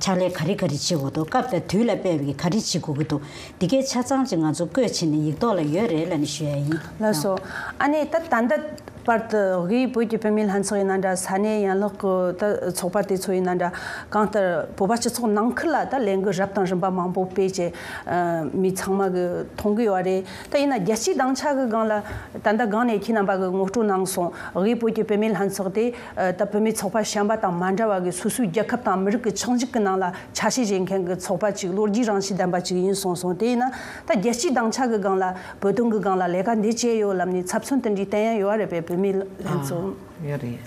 ཕྱག་ལས་ག་རེ་ག་རེ་བྱེད་དགོས་འདུག་སྐབས་དང་དུས་ལ་དཔག་པའི་ག་རེ་བྱེད་དགོས་ཀྱི་འདུག་འདི་གའི་ཆ་ཚང་ཅིག་ང་ཚོ་བཀོད་བྱས་ནས་ཡིག་ཐོག་ལ་ཡོད་རེད་ལབ་ནས་ཞུ་ཡ་ཡིན། ལགས་སོ། ཨ་ནི་ད་ད་ལྟ་བར་དུ་དབུས་བོད་ཀྱི་བུད་མེད་ལྷན་ཚོགས་ཡིན་ན་འདྲ། ས་གནས་ཡན་ལག་གི་ད་ཚོགས་པ་དེ་ཚོ་ཡིན་ན་འདྲ། གང་ལྟར་བོད་པ་སྤྱི་ཚོགས་ནང་ཁུལ་ལ་ད་ལས་འགུལ་རབ་དང་རིམ་པ་མང་པོ་སྤེལ་བྱས། ཨ་མི་ཚང་མ་གི་མཐོང་གི་ཡོད་རེད། ད་ཡིན་ན་རྒྱལ་སྤྱིའི་སྡིངས་ཆ་གི་སྒང་ལ་ད་ལྟ་སྒང་ནས་ཁྱེད་རྣམ་པ་གི་ངོ་སྤྲོད་གནང་སོང་། དབུས་བོད་ཀྱི་བུད་མེད་ལྷན་ཚོགས་དེ་ཨ་ད་བུད་མེད་ཚོགས་པ་གཞན་པ་དང་མ་འདྲ་བ་གི་སོ་སོའི་རྒྱལ་ཁབ་དང་མི་རིགས་ཀྱི་ཆགས་འཇིག་གི་ནང་ལ་ཆ་ཤས་བཞེས་མཁན་གྱི་ཚོགས་པ་ཅིག་ལོ་རྒྱུས་རང་བཞིན་ལྡན་པ་ཅིག་ཡིན་གསུངས་སོང་། དེ་ཡིན་ན་ད་རྒྱལ་སྤྱིའི་སྡིངས་ཆ་གི་སྒང་ལ་བོད་དོན་གྱི་སྒང་ལ་ལས་ཀ་འདི་བྱས་ཡོད་ལབ་ནས་ཚབ་མཚོན་དེ་འདྲའི་བསྟན་ཡ་ཡོད་རེད་པས། བུད་མེད་ལྷན་ཚོགས། ཨ། ཡོད་རེད།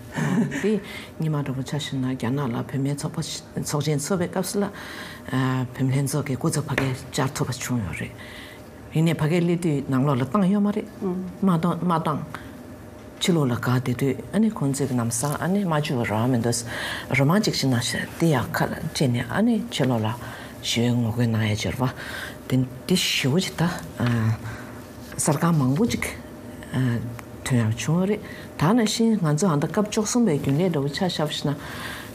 དེ་ཉི་མ་འདྲ་པོ་ཆ་བཞག་ན་རྒྱ་ནག་ལ་བུད་མེད་ཚོགས་པ་ཚོགས་ཆེན་ཚོགས་པའི་སྐབས་སུ་ལ་ཨ་བུད་མེད་ལྷན་ཚོགས་ཀྱི་སྐུ་ཚབ་ཕ་གིར་བཅར་ཐུབ་པ་བྱུང་ཡོད་རེད། ཡིན་ནའི་ཕ་གིར་སླེབས་དུས་ནང་ལོགས་ལ་བཏང་ཡོད་མ་རེད། མ་བཏང་མ་བཏང་། ཕྱི་ལོགས་ལ་བཀག་བསྡད་དུས་ཨ་ནི་ཁོང་ཚོས་ལམ་སང་ཨ་ནི་མ་བཅུག་པ་རང་མི་འདུག་རོ་མ་གཅིག་ཅིག་གནང་ཤག་དེ་ཡང་ཁ་ལ་སྤྲད་ནས་ཨ་ནི་ཕྱི་ལོགས་ལ་ཞི་བའི་ངོ་རྒོལ་གནང་ཡ་ཅིག་རེད་བ། དེ་དེ་ཞེ་པོ་ཅིག་ད་ཨ་གསར་ཁང་མང་པོ་ཅིག་ ཐོན་ཡག་བྱུང་བ་རེད། ད་ནང་བཞིན་ང་ཚོ་ཨ་ད་སྐབས་བཅུ་གསུམ་པའི་རྒྱུན་ལས་འདྲ་བོ་ཆ་བཞག་པ་ཞིག་ན།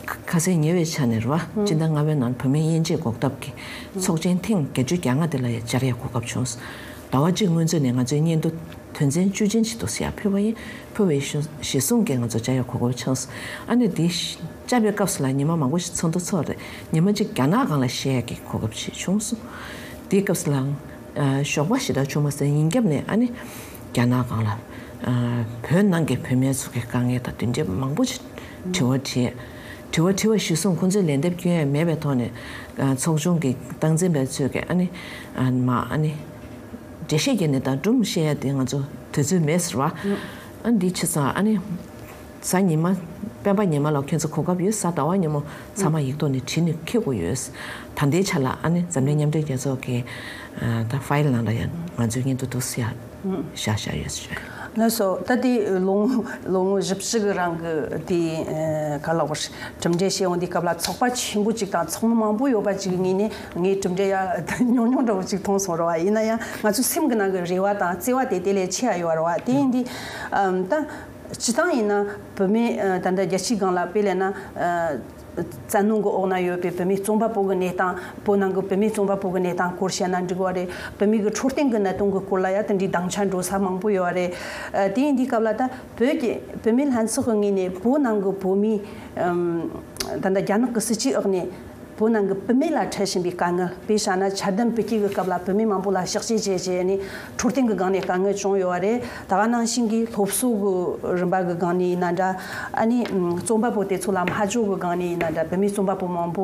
ཁ་ཁ་སང་ཉེ་བའི་ཆ་ནས་རེད་བ། སྤྱི་ཟླ་ལྔ་པའི་ནང་བུད་མེད་དབྱེ་འབྱེད་འགོག་ཐབས་ཀྱི་ཚོགས་ཆེན་ཐེངས་བརྒྱད་ཅུ་གྱ་ལྔ་དེ་ལ་ཡང་བཅར་ཡག་གོ་སྐབས་བྱུང་སོང་། ཟླ་བ་གཅིག་སྔོན་ཚུད་ནས་ང་ཚོའི་སྙན་ཐོ་དོན་ཚན་བཅུ་ཅན་ཞིག་འདུག་སེ་ཡར་ཕུལ་བ་ཡིན། ཕུལ་བའི་གཞི་གཞི་བཟུང་གིས་ང་ཚོ་བཅར་ཡག་གོ་སྐབས་བྱུང་སོང་། ཨ་ནི་དེ་བཅར་བའི་སྐབས་སུ་ལ་ཉི་མ་མང་པོ་ཞིག་ཚོགས་འདུ་ཚོགས་རེད། ཉི་མ་གཅིག་རྒྱ་ནག་སྒང་ལ་བཤད་ཡག་གི་གོ་སྐབས་ཞིག་བྱུང་སོང་། དེའི་སྐབས་སུ་ལ་ཨ་ཞོགས་པ་ཞེ་དྲག་བྱུང་མ་སོང་། ཉིན་རྒྱབ་ནས་ཨ་ནི་རྒྱ་ནག་སྒང་ལ་ཨ་བོད་ནང་གི་བུད་མེད་ཚོ་གི་དཀའ་ངལ་དང་དེ་འདྲའི་མང་པོ་ཞིག་དྲི་བ་དྲིས། དྲི་བ་དྲི་བ་གཞི་བཟུང་ཁོང་ཚོས་ལན་འདེབས་སྐྱོན་ཡ་མེད་པའི་ཐོག་ནས་ཨ་ཚོགས་ཆུང་གི་སྟངས་འཛིན་པ་ཚོས་གི་ཨ་ནི་ཨ་མ་ཨ་ནི་འགྲེལ་བཤད་རྒྱག་ནས་དང་སྒྲུང་བཤད་ཡ་དེ་ང་ཚོ་དུས་ཚོད་མེད་ཟེར་བ། ཨ་འདི་བྱས་ཙང་ཨ་ནི་གཟའ་ཉི་མ་སྤེན་པ་ཉི་མ་ལ་ཁྱོད་ཚོ་གོ་སྐབས་ཡོད། གཟའ་ཟླ་བ་ཉིན་མོ་ཚང་མ་ཡིག་ཐོག་ནས་བྲིས་ནས་འཁྱེར་དགོས་ཡོད། ད་ལྟའི་ཆ་ལ་ཨ་ནི་འཛམ་གླིང་མཉམ་འབྲེལ་རྒྱལ་ཚོགས་ཀྱི་ཨ་ད་ཕའིལ་ནང་ལ་ཡང་ང་ཚོའི་སྙན་ཐོ་འདུག་སེ་ཡ་བཞག་བཞག་ཡོད་ཟེར། ལགས་སོ། ད་ལྟའི་ལོ་ངོ་ལོ་ངོ་བཞི་བཅུ་གི་རིང་གི་དེ་ཨ་ག་ལབ་དགོས་རེད། གྲུབ་འབྲས་བཤད་འོང་དུས་སྐབས་ལ་ཚོགས་པ་ཆེན་པོ་གཅིག་དང་ཚོགས་མི་མང་པོ་ཡོད་པ་གཅིག་གི་ངོས་ནས་ངས་གྲུབ་འབྲས་ཡ་ཉུང་ཉུང་འདྲ་བོ་གཅིག་མཐོང་སོང་རེད་བ། ཡིན་ན་ཡང་ང་ཚོའི་སེམས་ཀྱི་ནང་གི་རེ་བ་དང་བརྩེ་བ་དེ་དེ་ལས་ཆེ་ཡ་ཡོད་རེད་བ། དེ་ཡིན་དུས་ཨམ་ད་སྤྱི་བཏང་ཡིན་ན་བུད་མེད་ཨ་ད་ལྟ་རྒྱལ་སྤྱིའི་སྒང་ལ་དཔེ་ལེན་ན་ཨ་བཙན་གནོན་གྱི་འོག་ན་ཡོད་པའི་བུད་མེད་རྩོམ་པ་པོ་གི་གནས་སྟངས། བོད་ནང་གི་བུད་མེད་རྩོམ་པ་པོ་གི་གནས་སྟངས་སྐོར་བཤད་ན་འགྲིག་གི་རེད། བུད་མེད་ཀྱི་འཕྲོད་བསྟེན་གྱི་གནད་དོན་གྱི་སྐོར་ལ་ཡ་དེ་འདྲའི་དམ་བཅའ་འགྲོ་ས་མང་པོ་ཡོད་རེད། ཨ་དེ་ཡིན་དུས་སྐབས་ལ་ད་བོད་ཀྱི་བུད་མེད་ལྷན་ཚོགས་ཀྱི་ངོས་ནས་བོད་ནང་གི་བོད་མིའི་ཨམ་ད་ལྟ་རྒྱ་ནག་གི་སྲིད་ཇུས་འོག་ནས་བོད་ནང་གི་བུད་མེད་ལ་འཕྲད་བཞིན་པའི་དཀའ་ངལ། དཔེ་བཞག་ན་འཆར་ལྡན་བུ་སྐྱེས་ཀྱི་སྐབས་ལ་བུད་མེད་མང་པོ་ལ་གཤགས་བཅོས་བྱས་བྱས་ནས་འཕྲོད་བསྟེན་གྱི་སྒང་ནས་དཀའ་ངལ་བྱུང་ཡོད་རེད། ད་ག་ནང་བཞིན་གྱི་སློབ་གསོ་གི་རིམ་པ་གི་སྒང་ནས་ཡིན་ན་འདྲ། ཨ་ནི་ཨམ་རྩོམ་པ་པོ་དེ་ཚོ་ལ་སྨྲ་བརྗོད་ཀྱི་སྒང་ནས་ཡིན་ན་འདྲ། བུད་མེད་རྩོམ་པ་པོ་མང་པོ་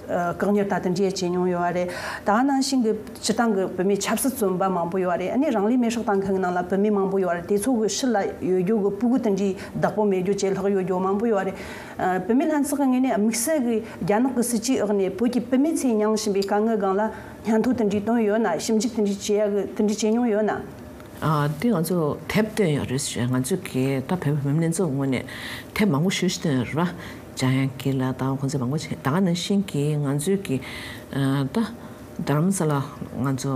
ཨ་བཀག་ཉར་དང་དེ་འདྲའི་བྱས་མྱོང་ཡོད་རེད། ད་ག་ནང་བཞིན་གྱི་སྤྱི་བཏང་གི་བུད་མེད་ཆབ་སྲིད་བཙོན་པ་མང་པོ་ཡོད་རེད། ཨ་ནི་རང་ལུས་མེར་སྲེག་བཏང་མཁན་གྱི་ནང་ལ་བུད་མེད་མང་པོ་ཡོད་རེད། དེ་ཚོ་གི་ཕྱི་ལ་ཡོད་རྒྱུ་གི་སྤུ་གུ་དེ་འདྲའི་བདག་པོ་མེད་རྒྱུ་བྱས་ལྷག་ཡོད་རྒྱུ་མང་པོ་ཡོད་རེད། ཨ་བུད་མེད་ལྷན་ཚོགས་ཀྱི་ངོས་ནས་དམིགས་བསལ་གྱི་རྒྱ་ནག་གི་སྲིད་ཇུས་འོག་ནས་བོད་ཀྱི་བུད་མེད་ཚོས་མྱངས་བཞིན་པའི་དཀའ་ངལ་སྒང་ལ་སྙན་ཐོ་དེ་འདྲའི་བཏོན་ཡོད་ན། ཞིབ་འཇུག་དེ་འདྲའི་བྱེད་ཡ་གི་དེ་འདྲའི་བྱེད་མྱོང་ཡོད་ན། ཨ་དེ་ང་ཚོ་དེབ་བཏོན་ཡོད་རེད་ཟེར། ང་ཚོས་གི་ད་བོད་པའི་བུད་མེད་ལྷན་ཚོགས་ངོས་ནས་དེབ་མང་པོ་ཞེ་པོ་ཅིག་བཏོན་ཡོད་རེད་བ། འཇམ་དབྱངས་སྐྱིད་ལགས་དང་ཁོང་ཚོས་མང་པོ་བྱས། ད་ག་ནང་བཞིན་གྱི་ང་ཚོས་གི་ཨ་ད་རྡ་རམ་ས་ལ་ང་ཚོ་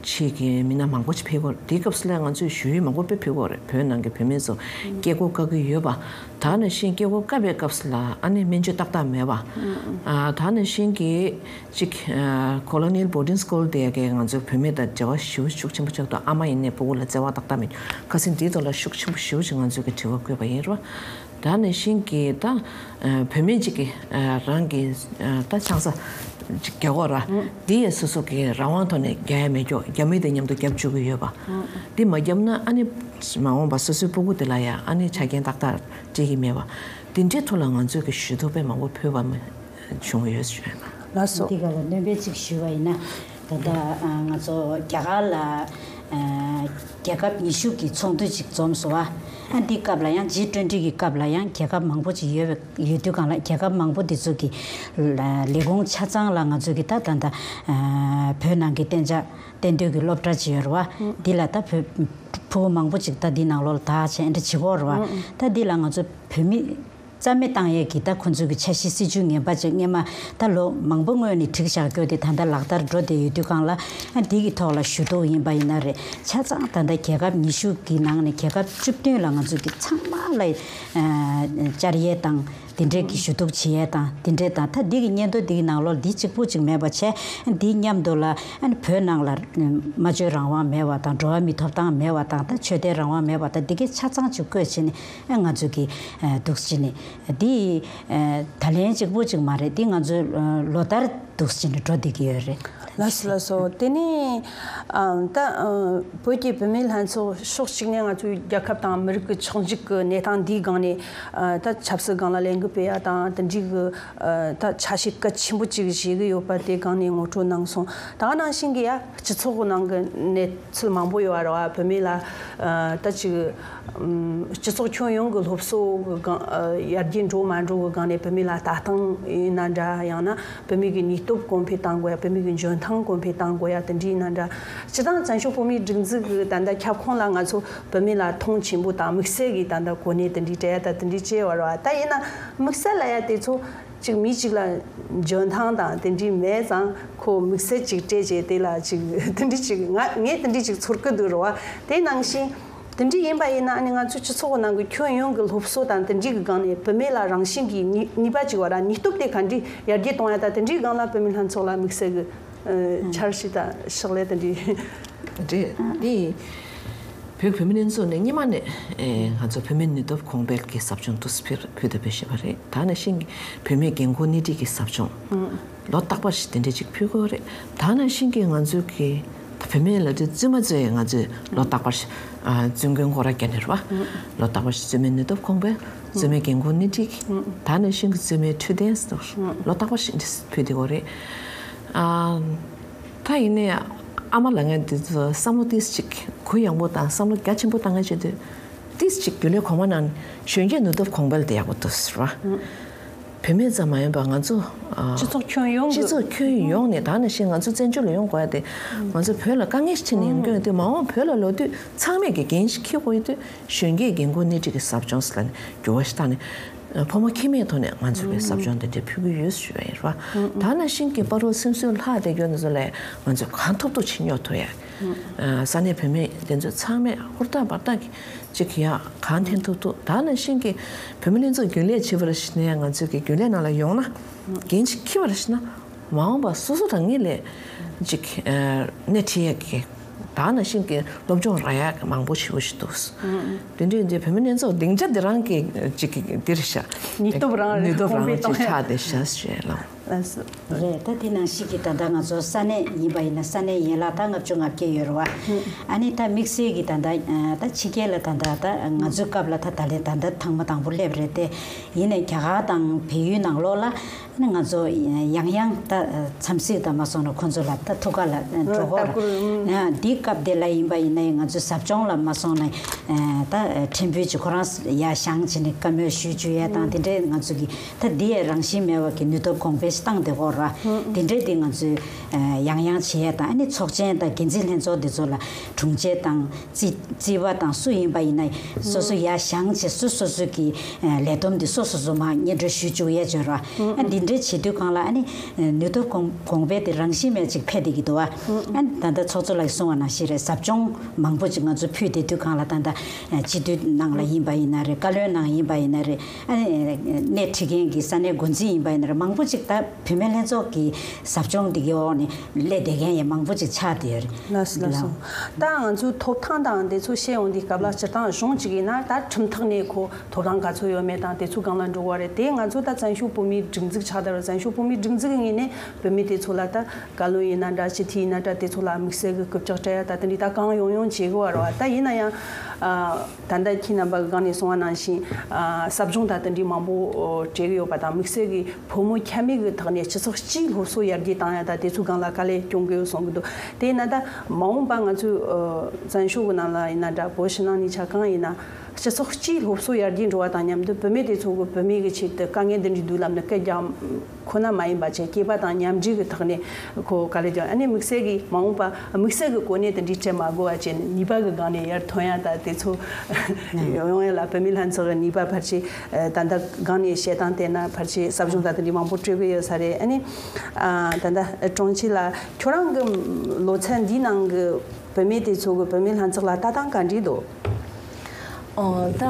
ཕྱི་གི་མི་སྣ་མང་པོ་ཅིག་ཕེབས་ཀྱི་ཡོད་རེད། དེའི་སྐབས་སུ་ལ་ང་ཚོས་ཞུ་ཡིག་མང་པོ་དཔེ་ཕུལ་གྱི་ཡོད་རེད། བོད་ནང་གི་བུད་མེད་ཚོ་སྐད་འགོག་བཀག་གི་ཡོད་པ། ད་ག་ནང་བཞིན་སྐད་འགོག་བཀག་པའི་སྐབས་སུ་ལ་ཨ་ནི་སྨན་བཅོས་ཏག་ཏག་མེད་པ། ཨ་ད་ག་ནང་བཞིན་གྱི་ཅིག་ཨ་Colonial Boarding School དེ་གའི་ང་ཚོའི་བུད་མེད་དང་འབྲེལ་བ་ཞེ་པོ་ཤུགས་ཆེན་པོ་ཆགས་འདུག། ཨ་མ་ཡིན་ནའི་སྤུ་གུ་ལ་བརྩེ་བ་ཏག་ཏག་མེད། ཁ་སང་དེའི་ཐོག་ལ་ཤུགས་ཆེན་པོ་ཞེ་པོ་ཅིག་ང་ཚོས་ཀྱི་དྲི་བ་བཀོད་པ་ཡིན་རེད་བ། ད་ག་ནང་བཞིན་གྱི་ད་ཨ་བུད་མེད་ཅིག་གིས་ཨ་རང་གི་ཨ་ད་ཆང་ས་ཅིག་རྒྱག་གོ་ར། འདི་ཡང་སོ་སོ་གི་རང་དབང་ཐོག་ནས་རྒྱག་ཡ་མེད་ཀྱོག། རྒྱ་མི་དེ་མཉམ་དུ་རྒྱབ་བཅུག་གི་ཡོད་པ། འདི་མ་རྒྱབ་ན་ཨ་ནི་མ་འོངས་པ་སོ་སོའི་སྤུ་གུ་དེ་ལ་ཡང་ཨ་ནི་ཆ་རྐྱེན་ཏག་ཏག་སྤྲད་ཀྱི་མེད་པ། དེ་འདྲའི་ཐོག་ལ་ང་ཚོས་ཀྱི་ཞུ་གཏུག་དཔེ་མང་པོ་ཕུལ་བ་མ་བྱུང་ཡོད་ཞུ་ཡ་ན། ལགས་སོ། འདི་ག་ལ་སྣོན་པ་ཅིག་ཞུ་བ་ཡིན་ན། ད་ལྟ་ཨ་ང་ཚོ་རྒྱ་གར་ལ་ཨ་རྒྱལ་ཁབ་ཉི་ཤུ་གི་ཚོགས་འདུ་ཅིག་འཛོམས་སོང་བ། ཨ་འདི་སྐབས་ལ་ཡང་ཇི་ཊུ་ཝེན་ཊི་གི་སྐབས་ལ་ཡང་རྒྱལ་ཁབ་མང་པོ་ཅིག་ཡོད་པའི་ཡོད་དུས་སྒང་ལ་རྒྱལ་ཁབ་མང་པོ་འདི་ཚོ་གི་ལས་ཁུངས་ཆ་ཚང་ལ་ང་ཚོ་གི་ད་ད་ད་ཨ་བོད་ནང་གི་གཏན་འཇགས་གཏན་སྡོད་ཀྱི་སློབ་གྲྭ་ཅིག་ཡོད་རེད་བ། འདི་ལ་ད་བོད་ཕྲུ་གུ་མང་པོ་ཅིག་ད་འདི་ནང་ལོགས་ལ་ད་བྱས་འདྲ་བྱེད་ཀྱི་ཡོད་རེད་བ། ད་འདི་ལ་ང་ཚོ་བོད་མི་རྩ་མེད་བཏང་ཡས་ཀྱི་ད་ཁོ་ཚོ་གི་འཆར་གཞི་སྲིད་ཇུས་ངན་པ་ཅིག་སྔོན་མ་ད་ལོ་མང་པོ་སྔོན་ནས་བསྒྲིགས་བཞག་རྒྱུ་དེ་ད་ལྟ་ལག་བསྟར་འགྲོ་བསྡད་ཡོད་དུས་སྒང་ལ། ཨ་འདི་གི་ཐོག་ལ་ཞུ་གཏུག་ཡིན་པ་ཡིན་ན་རེད། ཆ་ཚང་ད་ལྟ་རྒྱལ་ཁབ་ཉི་ཤུ་གི་ནང་ནས་རྒྱལ་ཁབ་བཅུ་བདུན་ལ་ང་ཚོ་གི་ཚང་མ་ལ་ཨ་བཅར་ཡས་དང་། དེ་འདྲས་ཀྱི་ཞུ་གཏུག་བྱེད་ཡས་དང་དེ་འདྲས་དང་། ད་འདི་གི་སྙན་ཐོ་འདི་གི་ནང་ལོགས་འདི་གཅིག་པུ་གཅིག་མེད་པ་བྱས། འདིའི་མཉམ་དུ་ལ་ཨ་ནི་བོད་ནང་ལ་སྨྲ་བརྗོད་རང་དབང་མེད་པ་དང་། འགྲོ་བ་མིའི་ཐོབ་ཐང་མེད་པ་དང་། ད་ཆོས་དད་རང་དབང་མེད་པ་དང་། འདི་གའི་ཆ་ཚང་གཅིག་བཀོད་བྱས་ནས་ཨ་ང་ཚོ་གི་ཨ་འདུག་སེ་བྱས་ནས་འདི་ཨ་ད་ལན་གཅིག་པུ་གཅིག་མ་རེད། འདི་ང་ཚོའི་ཨ་ལོ་ལྟར་འདུག་སེ་བྱས་ནས་འགྲོ་བསྡད་ཀྱི་ཡོད་རེད། ལགས་སོ་ལགས་སོ། དེ་ནས་ཨ་ད་ཨ་བོད་ཀྱི་བུད་མེད་ལྷན་ཚོགས་ཕྱོགས་གཅིག་ནས་ང་ཚོའི་རྒྱལ་ཁབ་དང་མི་རིགས་ཀྱི་ཆགས་འཇིག་གི་གནས་སྟངས་འདིའི་སྒང་ནས་ཨ་ད་ཆབ་སྲིད་སྒང་ལ་ལས་འགུལ་སྤེལ་ཡ་དང་། དེ་འདྲའི་གི་ཨ་ད་ཆ་ཤས་གལ་ཆེན་པོ་ཅིག་བཞེས་ཀྱི་ཡོད་པ་དེ་སྒང་ནས་ངོ་སྤྲོད་གནང་སོང་། ད་ག་ནང་བཞིན་གྱི་ཡ་སྤྱི་ཚོགས་ནང་གི་གནས་ཚུལ་མང་པོ་ཡོད་རེད་བ། བུད་མེད་ལ་ཨ་ད་ཅིག་ཨམ་སྤྱི་ཚོགས་ཁྱོན་ཡོངས་ཀྱི་སློབ་གསོ་གི་སྒང་ཨ་ཡར་རྒྱས་འགྲོ་མ་འགྲོ་གི་སྒང་ནས་བུད་མེད་ལ་ལྟ་སྟངས་ཡིན་ན་འདྲ། ཡང་ན་བུད་མེད་ཀྱི་ནུས་སྟོབས་གོང་འཕེལ་གཏང་དགོས་ཡ། བུད་མེད་ཀྱི་འཇོན་ཐང་གོང་འཕེལ་གཏང་དགོས་ཡ། དེ་འདྲ་ཡིན་ན་འདྲ། སྤྱིར་བཏང་བཙན་བྱོལ་བོད་མིའི་སྒྲིག་འཛུགས་ཀྱི་ད་ལྟ་ཁྱབ་ཁོངས་ལ་ང་ཚོ་བུད་མེད་ལ་མཐོང་ཆེན་པོ་དང་དམིགས་བསལ་གྱི་ད་ལྟ་གོ་གནས་དེ་འདྲའི་སྤྲད་ཡ་ད་དེ་འདྲའི་བྱས་ཡོད་རེད་བ། ད་ཡིན་ན་དམིགས་བསལ་ལ་ཡ་དེ་ཚོ་ ཅིག་མི་གཅིག་ལ་འཇོན་ཐང་དང་དེ་འདྲའི་མེད་ཙང་ཁོ་དམིགས་བསལ་ཅིག་སྤྲད་བྱས་དེ་ལ་ཅིག་དེ་འདྲའི་ཅིག་ང་ངས་དེ་འདྲའི་ཅིག་ཚོར་གི་འདུག་རེད་བ། དེ་ནང་བཞིན་དེ་འདྲའི་ཡིན་པ་ཡིན་ན་ཨ་ནི་ང་ཚོའི་སྤྱི་ཚོགས་ནང་གི་ཁྱོན་ཡོངས་ཀྱི་སློབ་གསོ་དང་དེ་འདྲའི་གི་སྒང་ནས་བུད་མེད་ལ་རང་བཞིན་གྱིས་ནུས་ནུས་པ་ཅིག་བ་ར་ནུས་སྟོབས་དེ་ག་འདྲའི་ཡར་རྒྱས་གཏོང་ཡ་དང་དེ་འདྲའི་སྒང་ལ་བུད་མེད་ལྷན་ཚོགས་ལ་དམིགས་བསལ་གི་འཆར་གཞི་དང་ཕྱག་ལས་དེ་འདྲའི། རེད། དེ་བོད་བུད་མེད་ལྷན་ཚོགས་ནས་སྔོན་མ་ནས་ཨེ་ང་ཚོ་བུད་མེད་ནུས་སྟོབས་གོང་འཕེལ་གྱི་ཟབ་སྦྱོང་དུ་ཕུལ་ཕུལ་ཐུབ་པའི་ཞེས་པ་རེད། ད་ནང་བཞིན་གྱི་བུད་མེད་འགན་ཁུར་སྣེ་ཁྲིད་ཀྱི་ཟབ་སྦྱོང་ལོ་རྟག་པར་ཞིག་དེ་འདྲ་ཅིག་ཕུལ་དགོས་རེད། ད་ནང་བཞིན་གྱི་ང་ཚོའི་གི་བུད་མེད་ལ་དེ་བཙུན་མ་ཚོས་ང་ཚོས་ལོ་རྟག་པར་ཞིག་ཨ་བཙུན་དགོན་སྐོར་ར་རྒྱག་ནས་རེད་བ། ལོ་རྟག་པར་ཞིག་བཙུན་མའི་ནུས་སྟོབས་གོང་འཕེལ། བཙུན་མའི་འགན་ཁུར་སྣེ་ཁྲིད། ད་ནང་བཞིན་གྱི་བཙུན་མའི་འཕྲོད་བསྟེན་སོགས་ལོ་རྟག་པར་ཞིག་འདི་ཕུལ་བསྡད་ཡོད་རེད། ཨ། ད་ཡིན་ནའི་ཨ་མ་ལ་ངས་འདི་ཚོ་བསམ་བློ་ཏིས་ཅིག་གུ་ཡངས་པོ་དང་བསམ་བློ་རྒྱ་ཆེན་པོ་བཏང་ངེས་བྱེད་དུས་ཏིས་ཅིག་རྒྱུན་ལས་གོང་མ་ནང་གཞོན་སྐྱེས་ནུས་སྟོབས་གོང་འཕེལ་དེ་ཡག་པོ་འདུག་ཟེར་བ། བུད་མེད་ཙམ་མ་ཡིན་པར་ང་ཚོ་ཨ་སྤྱི་ཚོགས་ཁྱོན་ཡོངས་སྤྱི་ཀྱི་ཚོགས་ཁྱོན་ཡོངས་ནས་ད་ནང་བཞིན་ང་ཚོ་བཙན་བྱོལ་ལ་ཡོང་དགོས་ཡ་དེ་ང་ཚོ་བོད་ལ་དཀའ་ངལ་ཞིག་འཕྲད་ནས་ཡོང་གི་ཡོད་དུས་མ་འོངས་བོད་ལ་ལོག་དུས་ཚང་མས་ཀྱི་འགན་ཞིག་འཁྱེར་དགོས་ཡོད་དུས་གཞོན་སྐྱེས་འགན་ཁུར་སྣེ་ཁྲིད་ཀྱི་ཟབ་སྦྱོང་ཟེར་ལ་ནས་འགྱུར་བ་ཞིག་བཏང་ནས། ཕོ་མོ་ཁྱིམ་མེད་ཐོག་ནས་ང་ཚོས་པའི་ཟབ་སྦྱོང་དེ་འདྲ་ཕུལ་གྱི་ཡོད་ཞུ་བ་ཡིན་ར། ད་ནང་བཞིན་གྱི་བར་དུ་སེམས་གསོའི་ལྷག་བསྡད་ཡོད་ན་ཚོ་ལས་ང་ཚོས་གང་ཐུབ་ཐུབ་ཅིག་ཉོ་ཐུབ་ཡ། ས་གནས་བུད་མེད་དེ་ཚོ་ཚང་མས་ཧུར་ཐག་འབད་ཐག་གིས་ཅིག་ཡ་གང་ཐེན་ཐུབ་ཐུབ་ད་ནང་བཞིན་གྱི་བུད་མེད་ལྷན་ཚོགས་རྒྱུན་ལས་བྱེད་པར་ཞིག་ནས་ང་ཚོས་ཀྱི་རྒྱུན་ལས་ནང་ལ་ཡོང་ན་འགན་ཅིག་འཁྱེར་བར་ཞིག་ན། མ་འོངས་པ་སོ་སོ་རང་ཉིད་ལས་ཅིག་སྣེ་ཁྲིད་ཡས་ཀྱི་ད་ནང་བཞིན་གྱི་སློབ་སྦྱོང་རག་ཡས་ཀྱི་མང་པོ་ཞིག་ཞིག་འདུག་དེ་འདྲའི་འདི་བུད་མེད་ལྷན་ཚོགས་སྡིངས་ཆ་འདི་རང་གི་ཅིག་གི་འདིར་བཞག་ནུས་སྟོབས་རང་ནུས་སྟོབས་རང་གོང་འཕེལ་ཅིག་གཏོང་ཆགས་ཏེ་བཞག་ཞེས་ལ། རེད། ད་དེ་ནང་བཞིན་གྱི་ད་ལྟ་ང་ཚོ་ས་གནས་ཡིན་པ་ཡིན་ན་ས་གནས་ཡན་ལག་ད་ལྔ་བཅུ་ང་བརྒྱད་ཡོད་རེད་བ། ཨ་ནི་ད་དམིགས་བསལ་གྱི་ད་ལྟ་ད་ཕྱི་རྒྱལ་ལ་ད་ལྟ་ད་ང་ཚོའི་སྐབས་ལ་ད་ད་ལན་ད་ལྟ་ཐེངས་མ་དང་པོ་སླེབས་རེད་དེ། ཡིན་ནའི་རྒྱ་གར་དང་བལ་ཡུལ་ནང་ལོགས་ལ། ནི་ང་ཚོ་ཡང་ཡང་ད་འཚམས་གཟིགས་དང་མ་སོང་ན་ཁོང་ཚོ་ལ་ད་ཐུག་ག་ལ་འགྲོ་གོ་ར། འདི་སྐབས་དེ་ལ་ཡིན་པ་ཡིན་ན་ང་ཚོ་ཟབ་སྦྱོང་ལ་མ་སོང་ན་ད་ཕྲན་བུ་ཅིག་ཁོ་རང་ཡ་བཞེངས་བྱས་ནས་བཀའ་མོལ་ཞུ་བཅུག་ཡས་དང་དེ་འདྲའི་ང་ཚོ་གི་ད་འདི་ཡས་རང་བཞིན་མེད་པ་གི་ནུས་སྟོབས་གོང་འཕེལ་བཏང་བསྡད་གོ་ར། དེ་འདྲའི་དེ་ང་ཚོས་ཡང་ཡང་བྱེད་ཡས་དང་ཨ་ནི་ཚོགས་ཆེན་དང་འགན་འཛིན་ལྷན་ཚོགས་འདི་ཚོ་ལ་དྲུང་ཆེ་དང་། རྩིས་རྩིས་པ་དང་སུ་ཡིན་པ་ཡིན་ན་སོ་སོ་ཡར་བཞེངས་བྱས་སུ་སོ་སོ་གི་ལས་བསྡོམས་དེ་སོ་སོ་སོ་མར་སྙན་སྒྲོན་ཞུ་བཅུག་ཡས་བྱོས་ར། ཨ་འདི་འདྲའི་བྱེད་དུས་གང་ལ་ཨ་ནི་ནུས་སྟོབས་གོང་གོང་འཕེལ་དེ་རང་བཞིན་མེད་ཅིག་འཕེལ་བསྡད་ཀྱི་འདུག་ཨ། ཨ་ད་ལྟ་ཚོགས་གཙོ་ལགས་གསུངས་པ་ནང་བཞིན་རེད། ཟབ་སྦྱོང་མང་པོ་ཅིག་ང་ཚོ་ཕུལ་བསྡད་དུས་གང་ལ་ད་ལྟ་སྤྱི་འཐུས་ནང་ལ་ཡིན་པ་ཡིན་ན་རེད། བཀའ་བློན་ནང་ཡིན་པ་ཡིན་ན་རེད། ཨ་ནི་སྣེ་ཁྲིད་མཁན་གྱི་ས་གནས་འགོ་འཛིན་ཡིན་པ་ཡིན་ན་རེད། མང་པོ་ཅིག་ད་བུད་མེད་ལྷན་ཚོགས་ཀྱི་ཟབ་སྦྱོང་འདི་གའི་འོག་ནས་སླེབས་བསྡད་མཁན་ཡང་མང་པོ་ཅིག་ཆགས་བསྡད་ཡོད་རེད། ལགས་སོ་ལགས་སོ། ད་ང་ཚོའི་ཐོབ་ཐང་དང་དེ་ཚོ་བཤད་ཡོང་དུས་སྐབས་ལ་སྤྱིར་བཏང་གཞུང་གཅིག་ཡིན་ན་ད་ཁྲིམས་ཐོག་ནས་ཁོ་ཐོབ་ཐང་ག་ཚོད་ཡོད་མེད་དང་དེ་ཚོ་སྒང་ལ་འགྲོ་བ་རེད་དེ། ང་ཚོ་ད་བཙན་བྱོལ་བོད་མིའི་སྒྲིག་འཛུགས་ཆགས་བསྡད་པ་བཙན་བྱོལ་བོད་མིའི་སྒྲིག་འཛུགས་ཀྱི་ངོས་ནས་བོད་མི་དེ་ཚོ་ལ་ད་བཀའ་བློན་ཡིན་ན་འདྲ་སྤྱི་འཐུས་ཡིན་ན་འདྲ་དེ་ཚོ་ལ་དམིགས་བསལ་གྱི་སྐུལ་ལྕག་སྤྲད་ཡ་ད་དེ་འདྲའི་ད་གང་ཡོང་ཡོང་བྱེད་དགོས་པ་རེད་བ། ད་ཡིན་ན་ཡང་ད་ལྟ་ཁྱེད་རྣམ་པ་གི་སྒང་ནས་གསུངས་པ་ནང་བཞིན་ཟབ་སྦྱོང་ད་དེ་འདྲའི་མང་པོ་སྤྲད་ཀྱི་ཡོད་པ་དང་དམིགས་བསལ་གྱི་བུ་མོ་ཁྱད་མེད་ཀྱི་ཐོག་ནས་སྤྱི་ཚོགས་སྤྱིའི་སློབ་གསོ་ཡར་རྒྱས་བཏང་ཡ་དང་དེ་ཚོའི་སྒང་ལ་དཀའ་ལས་སྐྱོང་གི་ཡོད་གསུང་གི་འདུག་དེས་ན་ད་མ་འོངས་པ་ང་ཚོའི་ཨ་བཙན་བྱོལ་གྱི་ནང་ལ་ཡིན་ན་འདྲ་བོད་ཕྱི་ནང་གཉིས་ཆ་གང་ཡིན་ན་སྤྱི་ཚོགས་སྤྱིའི་སློབ་གསོ་ཡར་རྒྱས་འགྲོ་བ་དང་མཉམ་དུ་བུད་མེད་དེ་ཚོ་གི་བུད་མེད་ཀྱི་ཆེད་དུ་དཀའ་ངལ་འདི་འདྲའི་འདུག་ལབ་ནས་སྐད་རྒྱག་ཁོ་ན་མ་ཡིན་པ་བྱས་སྐྱེས་པ་དང་མཉམ་འབྲེལ་གྱི་ཐོག་ནས་ཁོ་དཀའ་ལས་སྐྱོང་། ཨ་ནི་དམིགས་བསལ་གྱི་མ་འོངས་པ་དམིགས་བསལ་གྱི་གོ་གནས་དེ་འདྲའི་སྤྲད་མ་དགོས་པ་བྱས་ནས་ནུས་པ་གི་སྒང་ནས་ཡར་ཐོན་ཡ་ད་དེ་ཚོ་ཡོང་ཡ་ལ་བུད་མེད་ལྷན་ཚོགས་ཀྱི་ནུས་པ་ཕལ་ཆེར་ད་ལྟ་སྒང་ནས་བཤད་སྟངས་བལྟས་ན་ཕལ་ཆེར་ཟབ་སྦྱོང་ད་དེ་འདྲའི་མང་པོ་སྤྲོད་ཀྱི་ཡོད་ས་རེད། ཨ་ནི་ད་ལྟ་དྲུང་ཆེ་ལགས་ཁྱོད་རང་གི་ལོ་ཚད་འདིའི་ནང་གི་བུད་མེད་དེ་ཚོ་གི་བུད་མེད་ལྷན་ཚོགས་ལ་ལྟ་སྟངས་ག་འདྲས་འདུག་ཨོ་ད་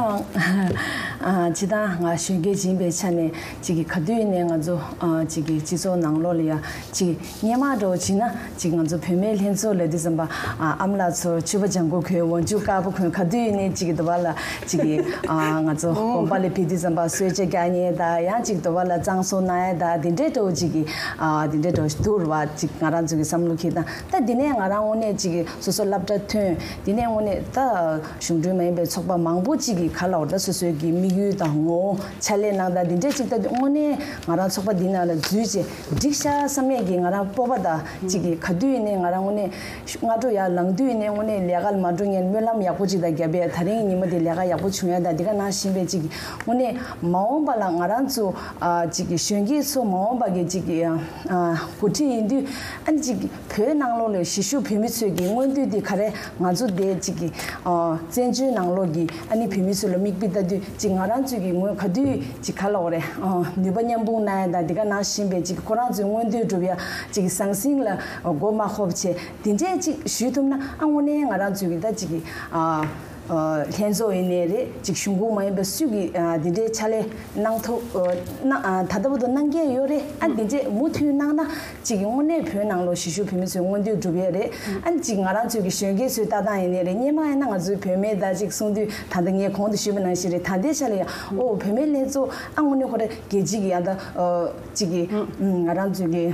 ཨ་སྤྱིར་བཏང་ང་གཞོན་སྐྱེས་ཡིན་པའི་ཆ་ནས་ཅིག་གི་ག་དུས་ཡིན་ནའི་ང་ཚོ་ཨ་ཅིག་གི་སྤྱི་ཚོགས་ནང་ལོགས་ལ་ཡ་ཅིག་སྔོན་མ་འདྲ་བོ་བྱས་ན་ཅིག་ང་ཚོ་བུད་མེད་ལྷན་ཚོགས་ལ་དུས་ཙམ་པ་ཨ་ཨ་མ་ལགས་ཚོ་ཕྱུ་པ་ལྗང་གུ་གོན་འོག་འཇུག་དཀར་པོ་གོན་ག་དུས་ཡིན་ནའི་ཅིག་གི་དུ་བ་ལ་ཅིག་གི་ཨ་ང་ཚོ་དགོན་པ་ལ་ཕེབས་དུས་ཙམ་པ་གསོལ་ཇ་རྒྱག་མཁན་དང་ཡང་ཅིག་དུ་བ་ལ་བསང་གསོལ་གནང་ཡ་དང་དེ་འདྲའི་འདྲ་བོ་ཅིག་གི་ཨ་དེ་འདྲའི་འདྲ་བོ་ཞིག་འདུག་རེད་བ། ཅིག་ང་རང་ཚོ་གི་བསམ་བློ་འཁྱེར་སྟངས་ད་འདི་ནས་ང་རང་དངོས་གནས་ཅིག་གི་སོ་སོ་སློབ་གྲྭ་ཐོན་དེ་ནས་དངོས་གནས་ད། གཞུང་འབྲེལ་མ་ཡིན་པའི་ཚོགས་པ་མང་པོ་གཅིག་གིས་ག་ལ་འོ་ད་སོ་སོའི་གི་དམིགས་ཡུལ་དང་ངོ་བོ་ཕྱག་ལས་གནང་སྟངས་འདི་འདྲས་གཅིག་ལྟ་དུས་དངོས་གནས་ང་རང་ཚོགས་པ་འདི་ནང་ལ་འཛུལ་བྱས་འགྲིག་ཤག་བསམ་ཡས་ཀྱི་ང་རང་སྤོབས་པ་དང་གཅིག་གིས་ག་དུས་ཡིན་ནའི་ང་རང་དངོས་གནས་སྔ་དྲོ་ཡར་ལངས་དུས་ཡིན་ནའི་དངོས་གནས་ལས་ཀ་ལ་མ་འགྲོ་སྔོན་སྨོན་ལམ་ཡག་པོ་གཅིག་དང་རྒྱབ་ཡས་ད་རིང་ཉི་མ་འདི་ལས་ཀ་ཡག་པོ་བྱུང་ཡས་དང་འདི་ག་ནང་བཞིན་པའི་གཅིག་གིས་དངོས་གནས་མ་འོངས་པ་ལ་ང་རང་ཚོ་ཨ་གཅིག་གིས་གཞོན་སྐྱེས་ཚོ་མ་འོངས་པ་གི་གཅིག་གིས་ཨ་འགོ་ཁྲིད་ཡིན་དུས་ཨ་ནི་གཅིག་གིས། བོད་ནང་ལོགས་ལ་གཞིས་བཞུགས་བོད་མི་ཚོས་ཀྱི་མངོན་འདོད་འདི་ག་རེ་ང་ཚོ་དེ་གཅིག་གི་ཨ་བཙན་བྱོལ་ནང་ལོགས་ཀྱི་ཨ་ནི་བོད་མི་ཚོ་ལ་མིག་དཔེ་ལྟ་དུས་གཅིག་ང་ ང་རང་ཚོའི་གི་ངོས་ག་དུས་ཅིག་ག་ལབ་དགོས་རེད། ཨ། ནུས་པ་མཉམ་སྤུངས་གནང་ཡ་དང་དེ་ག་ནང་བཞིན་པའི་ཅིག་ཁོ་རང་ཚོའི་མངོན་འདོད་སྒྲུབ་ཡ་ཅིག་ཟང་ཟིང་ལ་མགོ་མ་འཁོར་བྱས་དེ་འདྲས་ཅིག་ཞུས་ཐུབ་ན། ཨ། དངོས་གནས་ང་རང་ཚོའི་གི་ད་ཅིག་གི། ཨ། ཨ། ལྷན་ཚོགས་ཡིན་ནའི་རེད། ཅིག་གཞུང་གོང་མ་ཡིན་པ་སུས་ཀྱི། ཨ། འདི་འདྲའི་ཕྱག་ལས་གནང་ཐུབ། ཨ། གནང་། ཨ། ད་ལྟ་བར་དུ་གནང་མཁན་ཡོད་རེད། ཨ། འདི་འདྲས་མུ་མཐུད་གནང་ན་ཅིག་གི་དངོས་གནས་བོད་ནང་ལོགས་གཞིས་བཞུགས་བོད་མི་ཚོའི་མངོན་འདོད་འགྲུབ་ཡས་རེད། ཨ། ཅིག་ང་རང་ཚོའི་གི་གཞོན་སྐྱེས་ཚོའི་ལྟ་སྟངས་ཡིན་ནའི་རེད། སྔོན་མ་ཡིན་ན་ང་ཚོའི་བུད་མེད་ད་ཅིག་གསུང་དུས་ད་ལྟ་ངས་གོང་དུ་ཞུས་པ་ནང་བཞིན་རེད། ད་ལྟའི་ཆ་ལ་ཡང་ཨོ་བུད་མེད་ལྷན་ཚོགས། ཨ། དངོས་གནས་ཁོ་རེ་རྒྱལ་སྤྱི་གི་ཡང་ད། ཨ། ཅིག་གི། ཨ། ང་རང་ཚོའི་གི་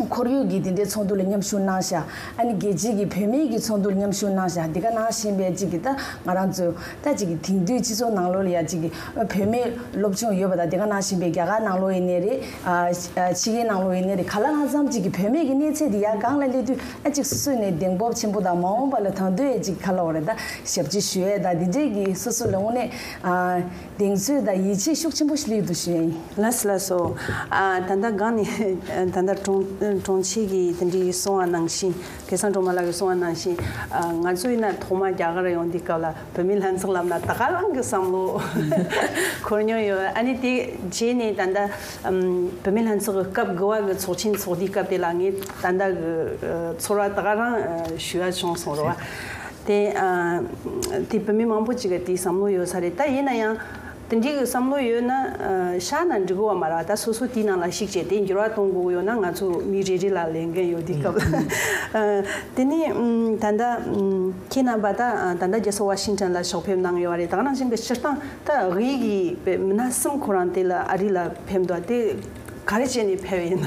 ཁོར་ཡུག་གི་དེ་འདྲའི་ཚོགས་འདུ་ལ་མཉམ་ཞུགས་གནང་ཤག་ཨ་ནི་རྒྱལ་སྤྱིའི་གི་བུད་མེད་ཀྱི་ཚོགས་འདུར་མཉམ་ཞུགས་གནང་ཤག་དེ་ག་ནང་བཞིན་པའི་ཅིག་གི་ད་ང་རང་ཚོ་ད་ཅིག་གི་དེང་དུས་སྤྱི་ཚོགས་ནང་ལོགས་ལ་ཡ་ཅིག་གི་བུད་མེད་སློབ་སྦྱོང་ཡོད་པ་དང་། དེ་ག་ནང་བཞིན་པའི་རྒྱ་གར་ནང་ལོགས་ཡིན་ནའི་རེད། ཨ། ཨ། ཕྱི་རྒྱལ་ནང་ལོགས་ཡིན་ནའི་རེད། ག་ལ་གང་འཚམ་ཅིག་གི་བུད་མེད་ཀྱི་གནས་ཚད་དེ་ཡ་སྒང་ལ་སླེབས་དུས། ཨ། ཅིག་སོ་སོ་ནས་གདེང་སྤོབས་ཆེན་པོ་དང་། མ་འོངས་པ་ལ་དང་དུ་ཡ་ཅིག་ག་ལབ་དགོས་རེད། ད་ཞབས་ཕྱི་ཞུ་ཡས་དང་དེ་འདྲས་ཀྱི་སོ་སོ་ལ་དངོས་གནས། ཨ། གདེང་ཚོད་དང་ཡིད་ཆེས་ཤུགས་ཆེན་པོ་ཞིག་སླེབས་འདུག་ཞུ་ཡ་ཡིན། ལགས་སོ། ལགས་སོ། ཨ། ད་ལྟ་སྒང་ནས་ད་ལྟ་དྲུང་དྲུང་ཆེ་གིས་དེ་འདྲའི་གསུང་བ་ནང་བཞིན། སྐལ་བཟང་སྒྲོལ་མ་ལགས་ཀྱིས་གསུང་བ་ནང་བཞིན། ཨ། ང་ཚོ་ཡིན་ན་ཐོག་མ་རྒྱ་གར་ཡོང་དུས་སྐབས་ལ་བུད་མེད་ལྷན་ཚོགས་ལབ་ན་ད་ག་རང་གི་བསམ་བློ་འཁོར་མྱོང་ཡོད། ཨ་ནི་དེ་རྗེས་ནས་ད་ལྟ། ཨམ། བུད་མེད་ལྷན་ཚོགས་ཀྱི་སྐབས་དགུ་བ་གི་ཚོགས་ཆེན་ཚོགས་དུས་སྐབས་དེ་ལ་ངས་ད་ལྟ་གི། ཨ། ཚོར་བ་ད་ག་རང་ཞུ་ཡ་བྱུང་སོང་རེད་བ། དེ། ཨ། དེ་བུད་མེད་མང་པོ་ཅིག་གི་དེའི་བསམ་བློ་ཡོད་ས་རེད། ད་ཡིན་ན་ཡང་དེ་འདྲའི་གི་བསམ་བློ་ཡོད་ན། ཨ། བཞག་ན་འགྲིག་གི་ཡོད་མ་རེད། ད་སོ་སོ་དེའི་ནང་ལ་ཞུགས་བྱས་དེ་འགྱུར་བ་གཏོང་དགོས་ཀྱི་ཡོད་ན། ང་ཚོ་མི་རེ་རེ་ལ་ལས་འགན་ཡོད་དུས་སྐབས། ཨ། དེ་ནས། ཨམ། ད་ལྟ། ཨམ། ཁྱེད་རྣམ་པ་ད་ད་ལྟ་རྒྱལ་ས་ཝ་ཤིང་ཊོན་ལ་ཕྱག་ཕེབས་གནང་ཡོད་རེད། ད་ག་ནང་བཞིན་གྱི་སྤྱིར་བཏང་ད་དབུས་ཀྱི་མི་སྣ་གསུམ་ཁོ་རང་དེ་ལ་ཨ་རི་ལ་ཕེབས་འདུག་དེ་ག་རེ་བྱས་ནས་ཕེབས་ཡིན།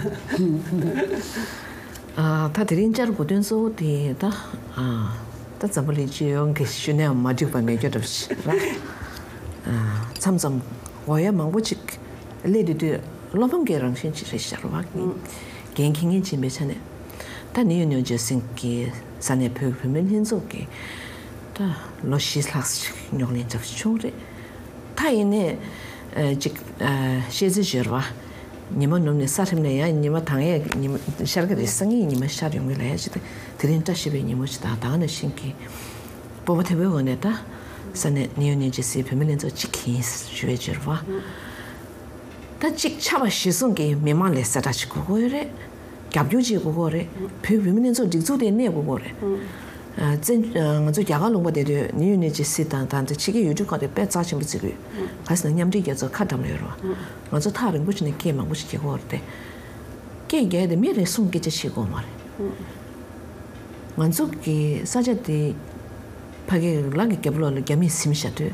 ཨ། ད་དེ་རིང་བཅར་དགོས་དོན་གཙོ་བོ་དེ་ད། ཨ། ད་འཛམ་བུ་གླིང་སྤྱི་ཡོངས་ཀྱི་ཞུས་ནའང་མ་འགྲིག་པ་མེད་རྒྱུ་འདྲ་པོ་ཞིག་རེད། ཨ། མཚམས་མཚམས་འོ་ཡ་མང་པོ་ཅིག་སླེབས་དུས་དུས་བློ་ཕམ་གྱི་རང་བཞིན་ཅིག་རེད་ཤག་རེད་བ། འགན་འཁྱེར་མཁན་ཅིག་ཡིན་པའི་ཆ་ནས། ད་ནིའུ་ཡོག་ནིའུ་ཇར་སི་གི་ས་གནས་བོད་ཀྱི་བུད་མེད་ལྷན་ཚོགས་ཀྱི་ད་ལོ་བཞི་ལྷག་ཅིག་རྙོག་གླེང་འདྲ་པོ་བྱུང་རེད། ད་ཡིན་ནའི། ཨ། ཅིག་ཨ། བཤད་རྩིས་བྱས་རེད་བ། ཉི་མ་ནུབ་ནས་ས་ཐིམ་ནས་ཡང་ཉི་མ་དྭངས་ཡས་ཉི་མ་ཤར་གྱི་རེད། སང་ཉིན་ཉི་མ་ཤར་ཡོང་གི་ལབ་ཡ་ཅིག་དང་། དེ་རིང་བཀྲ་ཤིས་པའི་ཉིན་མོ་ཅིག་དང་། ད་ག་ནང་བཞིན་གྱི་སྤོབས་པ་མཐོན་པོའི་ངང་ནས་ད་ས་གནས་ནིའུ་ཡོག་ནིའུ་ཇར་སིའི་བུད་མེད་ལྷན་ཚོགས་གཅིག་གིས་ཞུ་བའི་བྱས་རེད་བ། ད་གཅིག་ཆགས་པ་གཞིར་བཟུང་གིས་མི་མང་ལ་གསལ་བསྒྲགས་ཅིག་དགོས་ཀྱི་ཡོད་རེད། རྒྱབ་སྐྱོར་བྱེད་དགོས་ཀྱི་རེད། བོད་བུད་མེད་ལྷན་ཚོགས་སྒྲིག་འཛུགས་དེ་གནས་དགོས་ཀྱི་རེད། ཨ། བཙན། ཨ། ང་ཚོ་རྒྱ་གར་ལུང་པ་བསྡད་དུས་ནིའུ་ཡོག་ནིའུ་ཇར་སི་དང་ད་ལྟ་ཕྱི་རྒྱལ་ཡུལ་གྲུ་ཁག་དེ་དཔེ་རྩ་ཆེན་པོ་བརྩི་གི་ཡོད། ག་ཟེར་ན་མཉམ་འབྲེལ་རྒྱལ་ཚོགས་ཁ་འགྲམ་ལ་ཡོད་རེད་བ། ང་ཚོ་ཐག་རིང་པོ་བྱས་ནས་སྐད་མང་པོ་ཞིག་རྒྱག་གི་ཡོད་རེད་དེ། སྐད་རྒྱག་དེ་མི་རེ་ཟུང་སྐད་ཆ་བཤད་དགོས་མ་རེད། ང་ཚོ་གི་ས་ཆ་དེ་ཕ་གི་ལག་གི་རྒྱབ་ལོགས་ལ་རྒྱ་མིས་ཟིན་བཞག་དུས།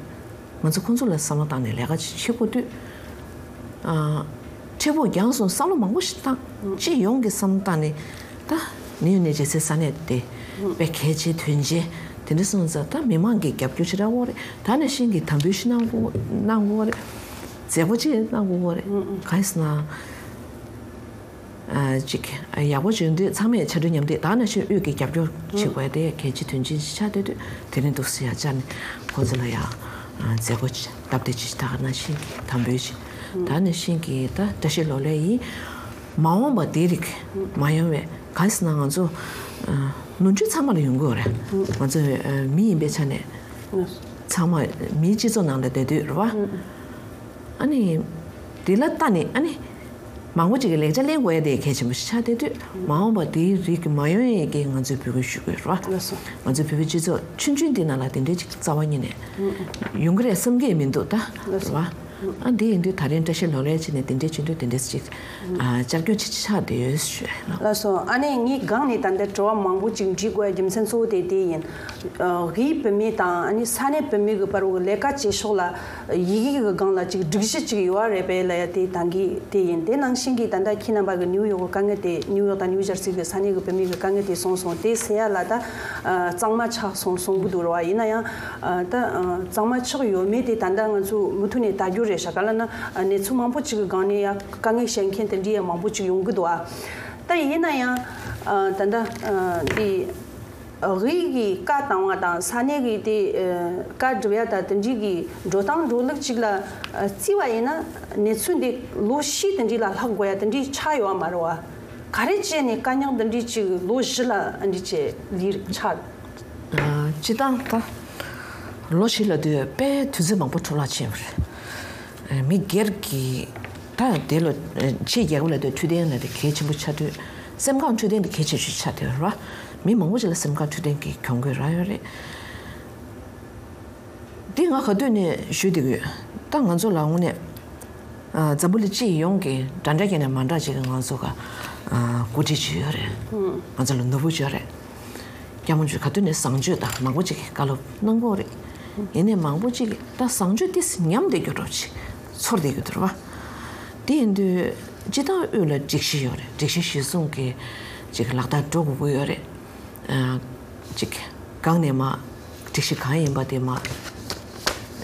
ང་ཚོ་ཁོང་ཚོ་ལ་བསམ་བློ་བཏང་ནས་ལས་ཀ་ཅིག་བྱེད་དགོས་དུས། ཨ། ཁྲལ་འབོར་རྒྱག་སོང་བསམ་བློ་མང་པོ་ཞིག་བཏང་། སྤྱི་ཡོངས་ཀྱི་བསམ་བློ་བཏང་ནས་ད་ནིའུ་ཡོག་ནིའུ་ཇར་སི་ས་གནས་དེ་དཔེ་གལ་ཆེ་དོན་ཆེ་དེ་འདྲ་སོང་ཙང་། ད་མི་མང་གི་རྒྱབ་སྐྱོར་ཞིག་རག་དགོས་རེད། ད་ནང་བཞིན་གྱི་དམ་འབུལ་ཞིག་གནང་དགོས། གནང་དགོས་རེད། མཛད་སྒོ་ཅིག་གནང་དགོས་རེད། གང་ཡིན་ཟེར་ན། ཨ། ཅིག་ཡག་པོ་བྱུང་དུས་ཚང་མས་ཕྱར་གྲུ་མཉམ་འདེགས། ད་ནང་བཞིན་དབུས་ཀྱི་རྒྱབ་སྐྱོར་བྱེད་དགོས་དེ་གལ་ཆེ་དོན་ཆེན་ཞིག་ཆགས་བསྡད་དུས། དེ་རིང་འདུག་སེ་ཡར་བཅར་ནས་ཁོང་ཚོ་ལ་ཡང་མཛད་སྒོ་སྟབས་བདེ་ཅིག་ད་ག་ནང་བཞིན་གྱི་དམ་འབུལ་ཅིག་ད་ནང་བཞིན་གྱི་ད་བཀྲ་ཤིས་ལོ་ལེགས་ཡིན། མ་འོངས་པ་དེ་རིགས་མ་ཡོང་བའི། གང་ཡིན་ཟེར་ན་ང་ཚོ་ནོར་འཁྲུལ་ཚང་མ་ལ་ཡོང་གི་ཡོད་རེད། ང་ཚོ་མི་ཡིན་པའི་ཆ་ནས་ཚང་མ་མིའི་སྤྱི་ཚོགས་ནང་ལ་བསྡད་དུས་རེད་བ། ཨ་ནི། དེ་ལ་ལྟ་ནས་ཨ་ནི། མང་པོ་ཅིག་གིས་ལེགས་ཆ་ལེན་དགོས་ཡ་དེ་གལ་ཆེན་པོ་ཞིག་ཆགས་བསྡད་དུས། མ་འོངས་པ་དེའི་རིགས་ཀྱི་མ་ཡོང་ཡས་ཀྱི་ང་ཚོས་འབོད་སྐུལ་ཞུ་དགོས་རེད་བ། ལགས་སོ། ང་ཚོའི་བོད་པའི་སྤྱི་ཚོགས་ཆུང་ཆུང་འདི་ནང་ལ་དེ་འདྲའི་ཅིག་རྩ་བ་ཉིད་ནས་ཡོང་གི་རེད་བསམ་གྱི་མི་འདུག་ད། ལགས་སོ། རེད་བ། ཨ། འདི་ཡིན་དུས་ད་རིང་བཀྲ་ཤིས་ལོ་ལེགས་བྱས་ནས་དེ་འདྲའི་སྤྱི་འཐུས་དེ་འདྲས་ཅིག་ཨ། བཅར་རྒྱུ་ཅིག་ཆགས་བསྡད་ཡོད་ཞུ། ལགས་སོ། ཨ་ནི་ངས་སྒང་ནས་ད་ལྟ་དྲི་བ་མང་པོ་ཅིག་འདྲི་དགོས་ཡ་རྒྱུ་མཚན་གཙོ་བོ་དེ་དེ་ཡིན། ཨ། དབུས་བུད་མེད་དང་ཨ་ནི་ས་གནས་བུད་མེད་ཀྱི་བར་བའི་ལས་ཀ་བྱེད་ཕྱོགས་ལ་ཡི་གེ་གི་སྒང་ལ་ཅིག་སྒྲིག་གཞི་ཅིག་ཡོད་རེད་པས་ལབ་ཡ་དེ་ད་གིན་དེ་ཡིན། དེ་ནང་བཞིན་གྱི་ད་ལྟ་ཁྱེད་རྣམ་པ་གི་ནིའུ་ཡོག་གི་དཀའ་ངལ་དེ། ནིའུ་ཡོག་དང་ནིའུ་ཇར་སི་གི་ས་གནས་ཀྱི་བུད་མེད་ཀྱི་དཀའ་ངལ་དེ་གསུངས་སོང་། དེ་སེལ་ཡ་ལ་ད་ཨ། གཙང་མ་ཆགས་སོང་གསུང་གི་འདུག་རེད་བ། ཡིན་ན་ཡང་ཨ། ད་ཨ། གཙང་མ་ཆགས་ཡོད་མེད་དེ་ད་ལྟ་ང་ཚོས་མུ་མཐུད་ནས་བལྟ་རྒྱུ་རེད་ཤག་ག་ལབ་ན་ཨ། གནས་ཚུལ་མང་པོ་ཅིག་གི་སྒང་ནས་ཡ་དཀའ་ངལ་བཤད་མཁན་དེ་འདྲ་ཡ་མང་པོ་ཅིག་ཡོང་གི་འདུག་ཨ། ད་ཡིན་ན་ཡང་ཨ། ད་ལྟ་ཨ། འདི་དབུས་ཀྱི་བཀའ་བཏང་བ་དང་ས་གནས་ཀྱི་དེ་ཨ། བཀའ་སྒྲུབ་ཡ་དང་དེ་འདྲའི་གི་འགྲོ་སྟངས་འགྲོ་ལུགས་ཅིག་ལ་ཨ། བརྩིས་པ་ཡིན་ན་གནས་ཚུལ་འདི་ལོ་བཞི་དེ་འདྲའི་ལ་ལྷག་དགོས་ཡ་དེ་འདྲའི་ཆགས་ཡོད་མ་རེད་བ། ག་རེ་བྱས་ནས་དཀའ་རྙོག་འདི་འདྲའི་ཅིག་ལོ་བཞི་ལ་འདི་བྱས་ལི་ཆགས། ཨ། སྤྱིར་བཏང་ད་ལོ་བཞི་ལབ་དུས་དཔེ་དུས་ཚོད་མང་པོ་འཕྲོ་བརླག་ཕྱིན་པ་རེད། མི་སྒེར་གྱི་ད་དེ་ལ་ཆེས་རྒྱལ་ཁབ་ལ་དེ་འཕྲོད་བསྟེན་ལ་དེ་གལ་ཆེན་པོ་ཆགས་དུས། སེམས་ཁམས་འཕྲོད་བསྟེན་དེ་གལ་ཆེ་ཤོས་ཆགས་དེ་རེད་བ། མི་མང་པོ་ཅིག་ལ་སེམས་ཁམས་འཕྲོད་བསྟེན་གྱི་གྱོང་གུད་རག་ཡོད་རེད། དེ་ང་ག་དུས་ནས་ཞུས་བསྡད་ཀྱི་ཡོད། ད་ང་ཚོ་ལ་དངོས་གནས་འཛམ་བུ་གླིང་སྤྱི་ཡོངས་ཀྱི་འདྲ་འདྲ་གྱི་ནས་མ་འདྲ་ཅིག་གི་ང་ཚོ་ག་འགོ་ཁྲིད་ཅིག་ཡོད་རེད། ང་ཚོ་ལ་ནོར་བུ་ཅིག་ཡོད་རེད། སྐྱབས་མགོན་མཆོག་ག་དུས་ནས་བཟང་སྤྱོད་དང་མང་པོ་ཅིག་གི་བཀའ་སློབ་གནང་གི་ཡོད་རེད། ཡིན་ནའི་མང་པོ་ཅིག་གིས་ད་བཟང་སྤྱོད་དེ་ཉམས་བསྡད་རྒྱུ་འདྲ་ཅིག་ཚོར་བསྡད་ཀྱི་འདུག་རེད་བ། དེ་ཡིན་དུས་སྤྱི་བཏང་དབུས་ལ་སྒྲིག་གཞི་ཡོད་རེད། སྒྲིག་གཞི་གཞིར་བཟུང་གི་ཅིག་ལག་བསྟར་འགྲོ་དགོས་ཀྱི་ཡོད་རེད། ཅིག་སྒང་ནས་མ་སྒྲིག་གཞི་གང་ཡིན་པ་དེ་མ་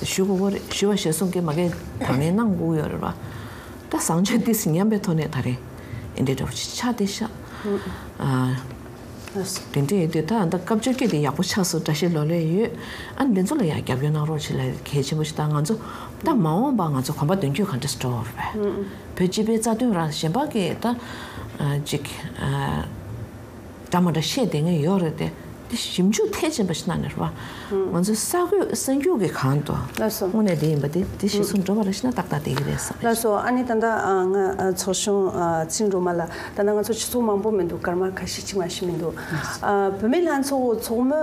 ཞུ་དགོས་ཀྱི་རེད། ཞུ་བ་གཞིར་བཟུང་གི་མ་གི་དང་ལེན་གནང་དགོས་ཀྱི་ཡོད་རེད་བ། ད་བཟང་སྤྱོད་དེ་ཉམས་པའི་ཐོག་ནས་ད་རེས་འདི་འདྲ་འདྲ་བོ་ཅིག་ཆགས་བསྡད་ཤག་དེ་འདྲ་ཡིན་དུས་ད་ད་སྐབས་བཅོ་བརྒྱད་དེ་ཡག་པོ་ཆགས་སོང་། བཀྲ་ཤིས་ལོ་ལེགས་ཡོད། ཨ་ནི་འདི་ཚོ་ལ་ཡང་རྒྱབ་སྐྱོར་གནང་རོགས་བྱེད་ལ་གལ་ཆེན་པོ་ཞིག་ད་ང་ཚོ་ད་མ་འོངས་པ་ང་ཚོ་གོམ་པ་མདུན་སྐྱོད་ག་འདྲ་འགྲོ་བ་རེད་པས། བོད་སྤྱི་པའི་རྩ་དོན་རང་གཞན་པ་གི་ད་ཅིག་འདྲ་མ་འདྲ་བཤད་བསྡད་མཁན་ཡོད་རེད་དེ། དེ་ཞིབ་འཇུག་མཐིལ་ཕྱིན་པ་ཞིག་གནང་ནས་རེད་བ། ང་ཚོ་ས་རྒྱུ་ས་རྒྱུ་གི་གང་དུ་ལགས་སོ། དངོས་གནས་དེ་ཡིན་པ་དེ་དེ་གཞིར་བཟུང་འགྲོ་བ་རེད་ཤི་ན་ཏག་ཏག་དེ་གི་རེད་བསམ། ལགས་སོ། ཨ་ནི་ད་ལྟ་ང་ཚོགས་གཞོན་ཚེ་རིང་སྒྲོལ་མ་ལགས། ད་ལྟ་ང་ཚོ་ཆུ་ཚོད་མང་པོ་མི་འདུག་སྐར་མ་ཁ་ཤས་ཅིག་མ་ཞིག་མི་འདུག་བུད་མེད་ལྷན་ཚོགས་ཚོགས་མི་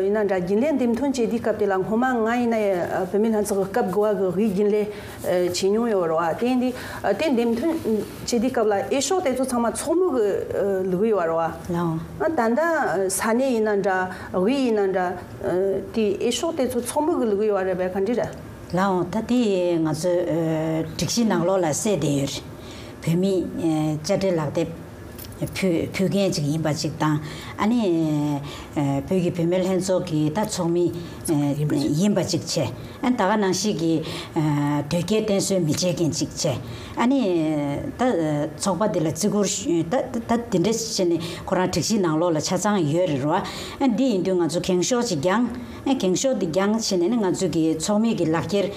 ཡིན་ན་འདྲ་རྒྱུན་ལས་འདེམས་ཐོན་བྱེད་དུས་སྐབས་དེ་ལ་སྔོན་མ་ང་ཡིན་ན་ཡང་བུད་མེད་ལྷན་ཚོགས་ཀྱི་སྐབས་དགུ་བ་གི་དབུས་རྒྱུན་ལས་བྱེད་མྱོང་ཡོད་རེད་བ། དེ་ཡིན་དུས་དེ་འདེམས་ཐོན་བྱེད་དུས་སྐབས་ལ་འོས་ཤོག་དེ་ཚོ་ཚང་མ་ཚོགས་མི་གི་ལུགས་ཡོད་རེད་བ། ལའོ། ད་ལྟ་ས་གནས་ཡིན་ན་འདྲ་དབུས་ཡིན་ན་འདྲ་དེ་འོས་ཤོག་དེ་ཚོ་ཚོགས་མི་གི་ལུགས་ཡོད་རེད་པས། ག་འདྲ་རེད། ལའོ། ད་དེ་ང་ཚོའི་སྒྲིག་གཞི་ནང་ལོགས་ལ་གསལ་བསྡད་ཡོད་རེད། བོད་མིའི་དཔྱ་ཁྲལ་ལག་དེབ་ཕུལ་ཕུལ་མཁན་ཅིག་ཡིན་པ་ཅིག་དང་། ཨ་ནི་བོད་ཀྱི་བུད་མེད་ལྷན་ཚོགས་ཀྱི་ད་ཚོགས་མི་ཡིན་པ་ཅིག་བྱས། ཨ་ནི་ད་ག་ནང་བཞིན་གྱི་དོལ་རྒྱལ་བསྟེན་གསོལ་མི་བྱེད་མཁན་ཅིག་བྱས། ཨ་ནི་ད་ཚོགས་པ་འདི་ལ་བརྩི་བཀུར་ཞུ་ད་ད་འདི་འདྲ་བྱས་ནས་ཁོ་རང་སྒྲིག་གཞི་ནང་ལོགས་ལ་ཆ་ཚང་ཡོད་རེད་རོ། ཨ་འདི་ཡིན་དུས་ང་ཚོ་འགེངས་ཤོག་ཅིག་བརྒྱངས། ཨ་འགེངས་ཤོག་འདི་བརྒྱངས་བྱས་ནས་ནི་ང་ཚོ་གི་ཚོགས་མི་གི་ལག་འཁྱེར་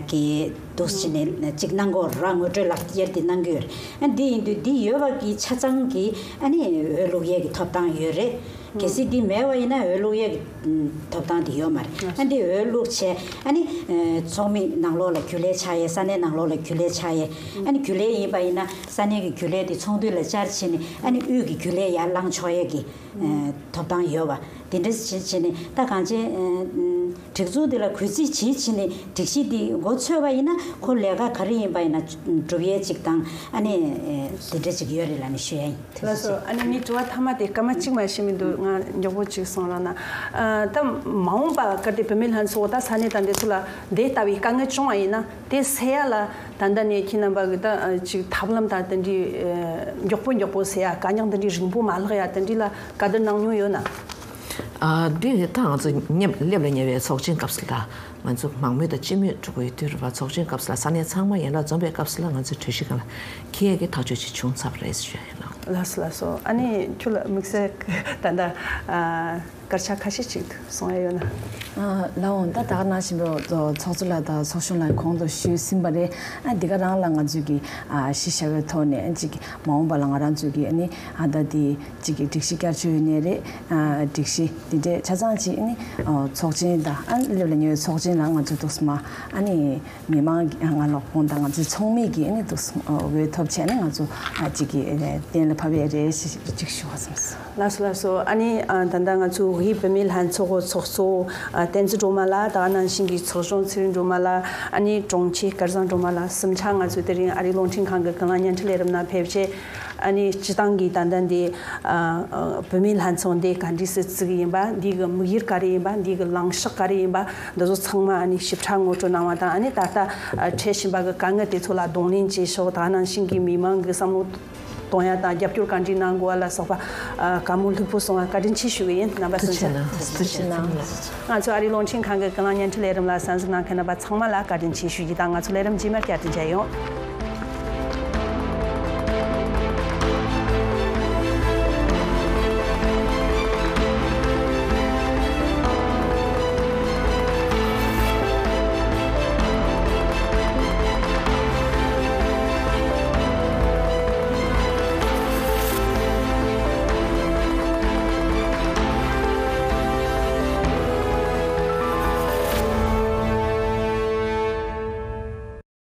གི་འདུག་བྱས་ནས་ཅིག་གནང་གི་ཡོད་རེད་རོ། ངོ་སྤྲོད་ལག་འཁྱེར་འདི་གནང་གི་ཡོད་རེད། ཨ་འདི་ཡིན་དུས་འདི་ཡོད་པ་གི་ཆ་ཚང་གི་ཨ་ནི་འོས་བླུག་ཡས་ཀྱི་ཐོབ་ཐང་ཡོད་རེད། གལ་སྲིད་འདི་མེད་པ་ཡིན་ན་འོས་བླུག་ཡས་ཀྱི་ཐོབ་ཐང་འདི་ཡོད་མ་རེད། ཨ་འདི་འོས་བླུག་བྱས་ཨ་ནི་ཚོགས་མི་ནང་ལོགས་ལ་རྒྱུན་ལས་ཆགས་ཡས། ས་གནས་ནང་ལོགས་ལ་རྒྱུན་ལས་ཆགས་ཡས། ཨ་ནི་རྒྱུན་ལས་ཡིན་པ་ཡིན་ན་ས་གནས་ཀྱི་རྒྱུན་ལས་དེ་ཚོགས་འདུ་ལ་བཅར་བྱས་ནས་ཨ་ནི་དབུས་ཀྱི་རྒྱུན་ལས་ཡར་ལངས་ཆོག་ཡས་ཀྱི་ཐོབ་ཐང་ཡོད་པ། དེ་འདྲ་བྱས་བྱས་ནས་ད་གང་ཅི་སྒྲིག་འཛུགས་དེ་ལ་གུས་བརྩི་བྱེད་བྱས་ནས་སྒྲིག་གཞི་འདི་འགོ་ཚུགས་པ་ཡིན་ན་ཁོ་ལས་ཀ་ག་རེ་ཡིན་པ་ཡིན་ན་སྒྲུབ་ཡས་ཅིག་དང་ཨ་ནི་དེ་འདྲ་ཅིག་ཡོད་རེད་ལབ་ནས་ཞུ་ཡ་ཡིན། ལགས་སོ། ཨ་ནི་ངའི་དྲི་བ་མཐའ་མ་དེ་སྐར་མ་གཅིག་མ་ཞིག་མི་འདུག་ང་མགྱོགས་པོ་ཅིག་གསུང་རོགས་གནང་། ཨ་ད་མ་འོངས་པ་གལ་ཏེ་བུད་མེད་ལྷན་ཚོགས་ད་ས་གནས་དང་དེ་ཚོ་ལ་དེ་ལྟ་བུའི་དཀའ་ངལ་བྱུང་བ་ཡིན་ན་དེ་སེལ་ཡ་ལ་ད་ལྟ་ནས་ཁྱེད་རྣམ་པ་གི་ད་ཅིག་ཐབས་ལམ་དང་དེ་འདྲའི་མགྱོགས་པོ་མགྱོགས་པོ་སེལ་ཡ་དཀའ་རྙོག་དེ་འདྲའི་རིང་པོ་མ་ལྷག་ཡ་དེ་འདྲའི་ལ་བཀའ་བསྡུར་གནང་མྱོང་ཡོད་ན། ཨ་དེ་ད་ང་ཚོ་ཉེ་སླེབས་ལ་ཉེ་བའི་ཚོགས་ཆེན་སྐབས་སུ་ད། ང་ཚོ་མང་མོས་དང་སྤྱི་མོས་གྲུབ་པའི་དུས་རབས་ཚོགས་ཆེན་སྐབས་སུ་ལ་ས་གནས་ཚང་མ་ཡན་ལག་འཛོམས་པའི་སྐབས་སུ་ལ་ང་ཚོའི་གྲོས་གཞི་སྒང་ལ་འཁྱེར་ཡས་ཀྱི་ཐག་གཅོད་ཅིག་བྱུང་ཚར་བ་རེད་ཞུ་ཡ་ཡིན་ལགས། ལགས་སོ། ལགས་སོ། ཨ་ནི་ཁྱོད་ལ་དམིགས་བསལ་ད་ལྟ་ཨ་སྐར་ཆ་ཁ་ཤས་ཅིག་གསུང་ཡ་ཡོད་ན། ཨ་ལགས་འོང་། ད་ད་ག་ནང་བཞིན་པའི་ཚོགས་གཙོ་ལགས་དང་ཚོགས་གཞོན་ལགས་གོང་དུ་ཞུས་ཟིན་པ་རེད། ཨ་འདི་ག་རང་ལ་ང་ཚོས་ཀྱི་ཨ་གཞི་བཞག་པའི་ཐོག་ནས་ཅིག་མ་འོངས་པ་ལ་ང་རང་ཚོས་ཀྱི་ཨ་ནི་ཨ་ད་འདི་གཅིག་གི་སྒྲིག་གཞི་བསྐྱར་བཅོས་ཡིན་ནའི་རེད། ཨ་སྒྲིག་གཞི་འདི་འདྲའི་ཆ་ཚང་ཅིག་ཨ་ནི་ཨ་ཚོགས་ཆེན་དང་ཨ་ནི་སླེབས་ལ་ཉེ་བའི་ཚོགས་ཆེན་ལ་ང་ཚོ་འདུག་སེ་མ་ཨ་ནི་མི་མང་གི་ང་ལ་དགོངས་དག་ང་ཚོའི་ཚོགས་མི་གི་ཨ་ནི་འདུག་སེ་འོས་ཐོབ་བྱས་ནས་ང་ཚོ་ཨ་གཅིག་གི་ཨ་ནི་གཏན་ལ་ཕབ་ཡས་རེད་ཞེས་གཅིག་ཞུ་བ་བསམ་སོང་། ལགས་སོ་ལགས་སོ། ཨ་ནི་ཨ་ད་ལྟ་ང་ཚོའི་དབུས་བུད་མེད་ལྷན་ཚོགས་ཚོགས་གཙོ་ཨ་བསྟན་འཛིན་སྒྲོལ་མ་ལགས། ད་ག་ནང་བཞིན་གྱི་ཚོགས་གཞོན་ཚེ་རིང་སྒྲོལ་མ་ལགས། ཨ་ནི་དྲུང་ཆེ་སྐལ་བཟང་སྒྲོལ་མ་ལགས་གསུམ་ཆ་ང་ཚོས་དེ་རིང་ཨ་རིའི་རླུང་འཕྲིན་ཁང་གི་ཀུན་གླེང་བརྙན་འཕྲིན་ལས་རིམ་ནང་ཕེབས་བྱས། ཨ་ནི་སྤྱི་བཏང་གི་ད་ལྟ་འདི་ཨ་ཨ་བུད་མེད་ལྷན་ཚོགས་འདི་ག་འདྲས་སེ་བརྩི་གི་ཡིན་པ། འདི་གི་དམིགས་ཡུལ་ག་རེ་ཡིན་པ། འདི་གི་ལངས་ཕྱོགས་ག་རེ་ཡིན་པ། འདི་ཚོ་ཚང་མ་ཨ་ནི་ཞིབ་ཕྲ་ངོ་སྤྲོད་གནང་བ་དང་། ཨ་ནི་ད་ལྟ་ཨ་འཕྲད་བཞིན་པ་གི་དཀའ་ངལ་དེ་ཚོ་ལ་གདོང་ལེན་བྱེད་ཕྱོགས། ད་ག་ནང་བཞིན་གྱི་མི་མང་གི་བསམ་བློ་གཏོང་ཡ་དང་རྒྱབ་སྐྱོར་ག་འདྲས་གནང་དགོས་པ་ལ་སོགས་པ་ཨ་བཀའ་མོལ་ལྷུག་པོ་གསུང་བ་བཀའ་དྲིན་ཆེ་ཞུ་གི་ཡིན། རྣམ་པ་ཐུགས་རྗེ་གནང་། ཐུགས་རྗེ་གནང་། ང་ཚོ་ཨ་རིའི་རླུང་འཕྲིན་ཁང་གི་ཀུན་གླེང་བརྙན་འཕྲིན་ལས་རིམ་ལ་གསན་གཟིགས་གནང་མཁན་རྣམ་པ་ཚང་མ་ལ་བཀའ་དྲིན་ཆེ་ཞུ་རྒྱུ་དང་། ང་ཚོ་ལས་རིམ་རྗེས་མར་བསྐྱར་དུ་མཇལ་ཡོང་།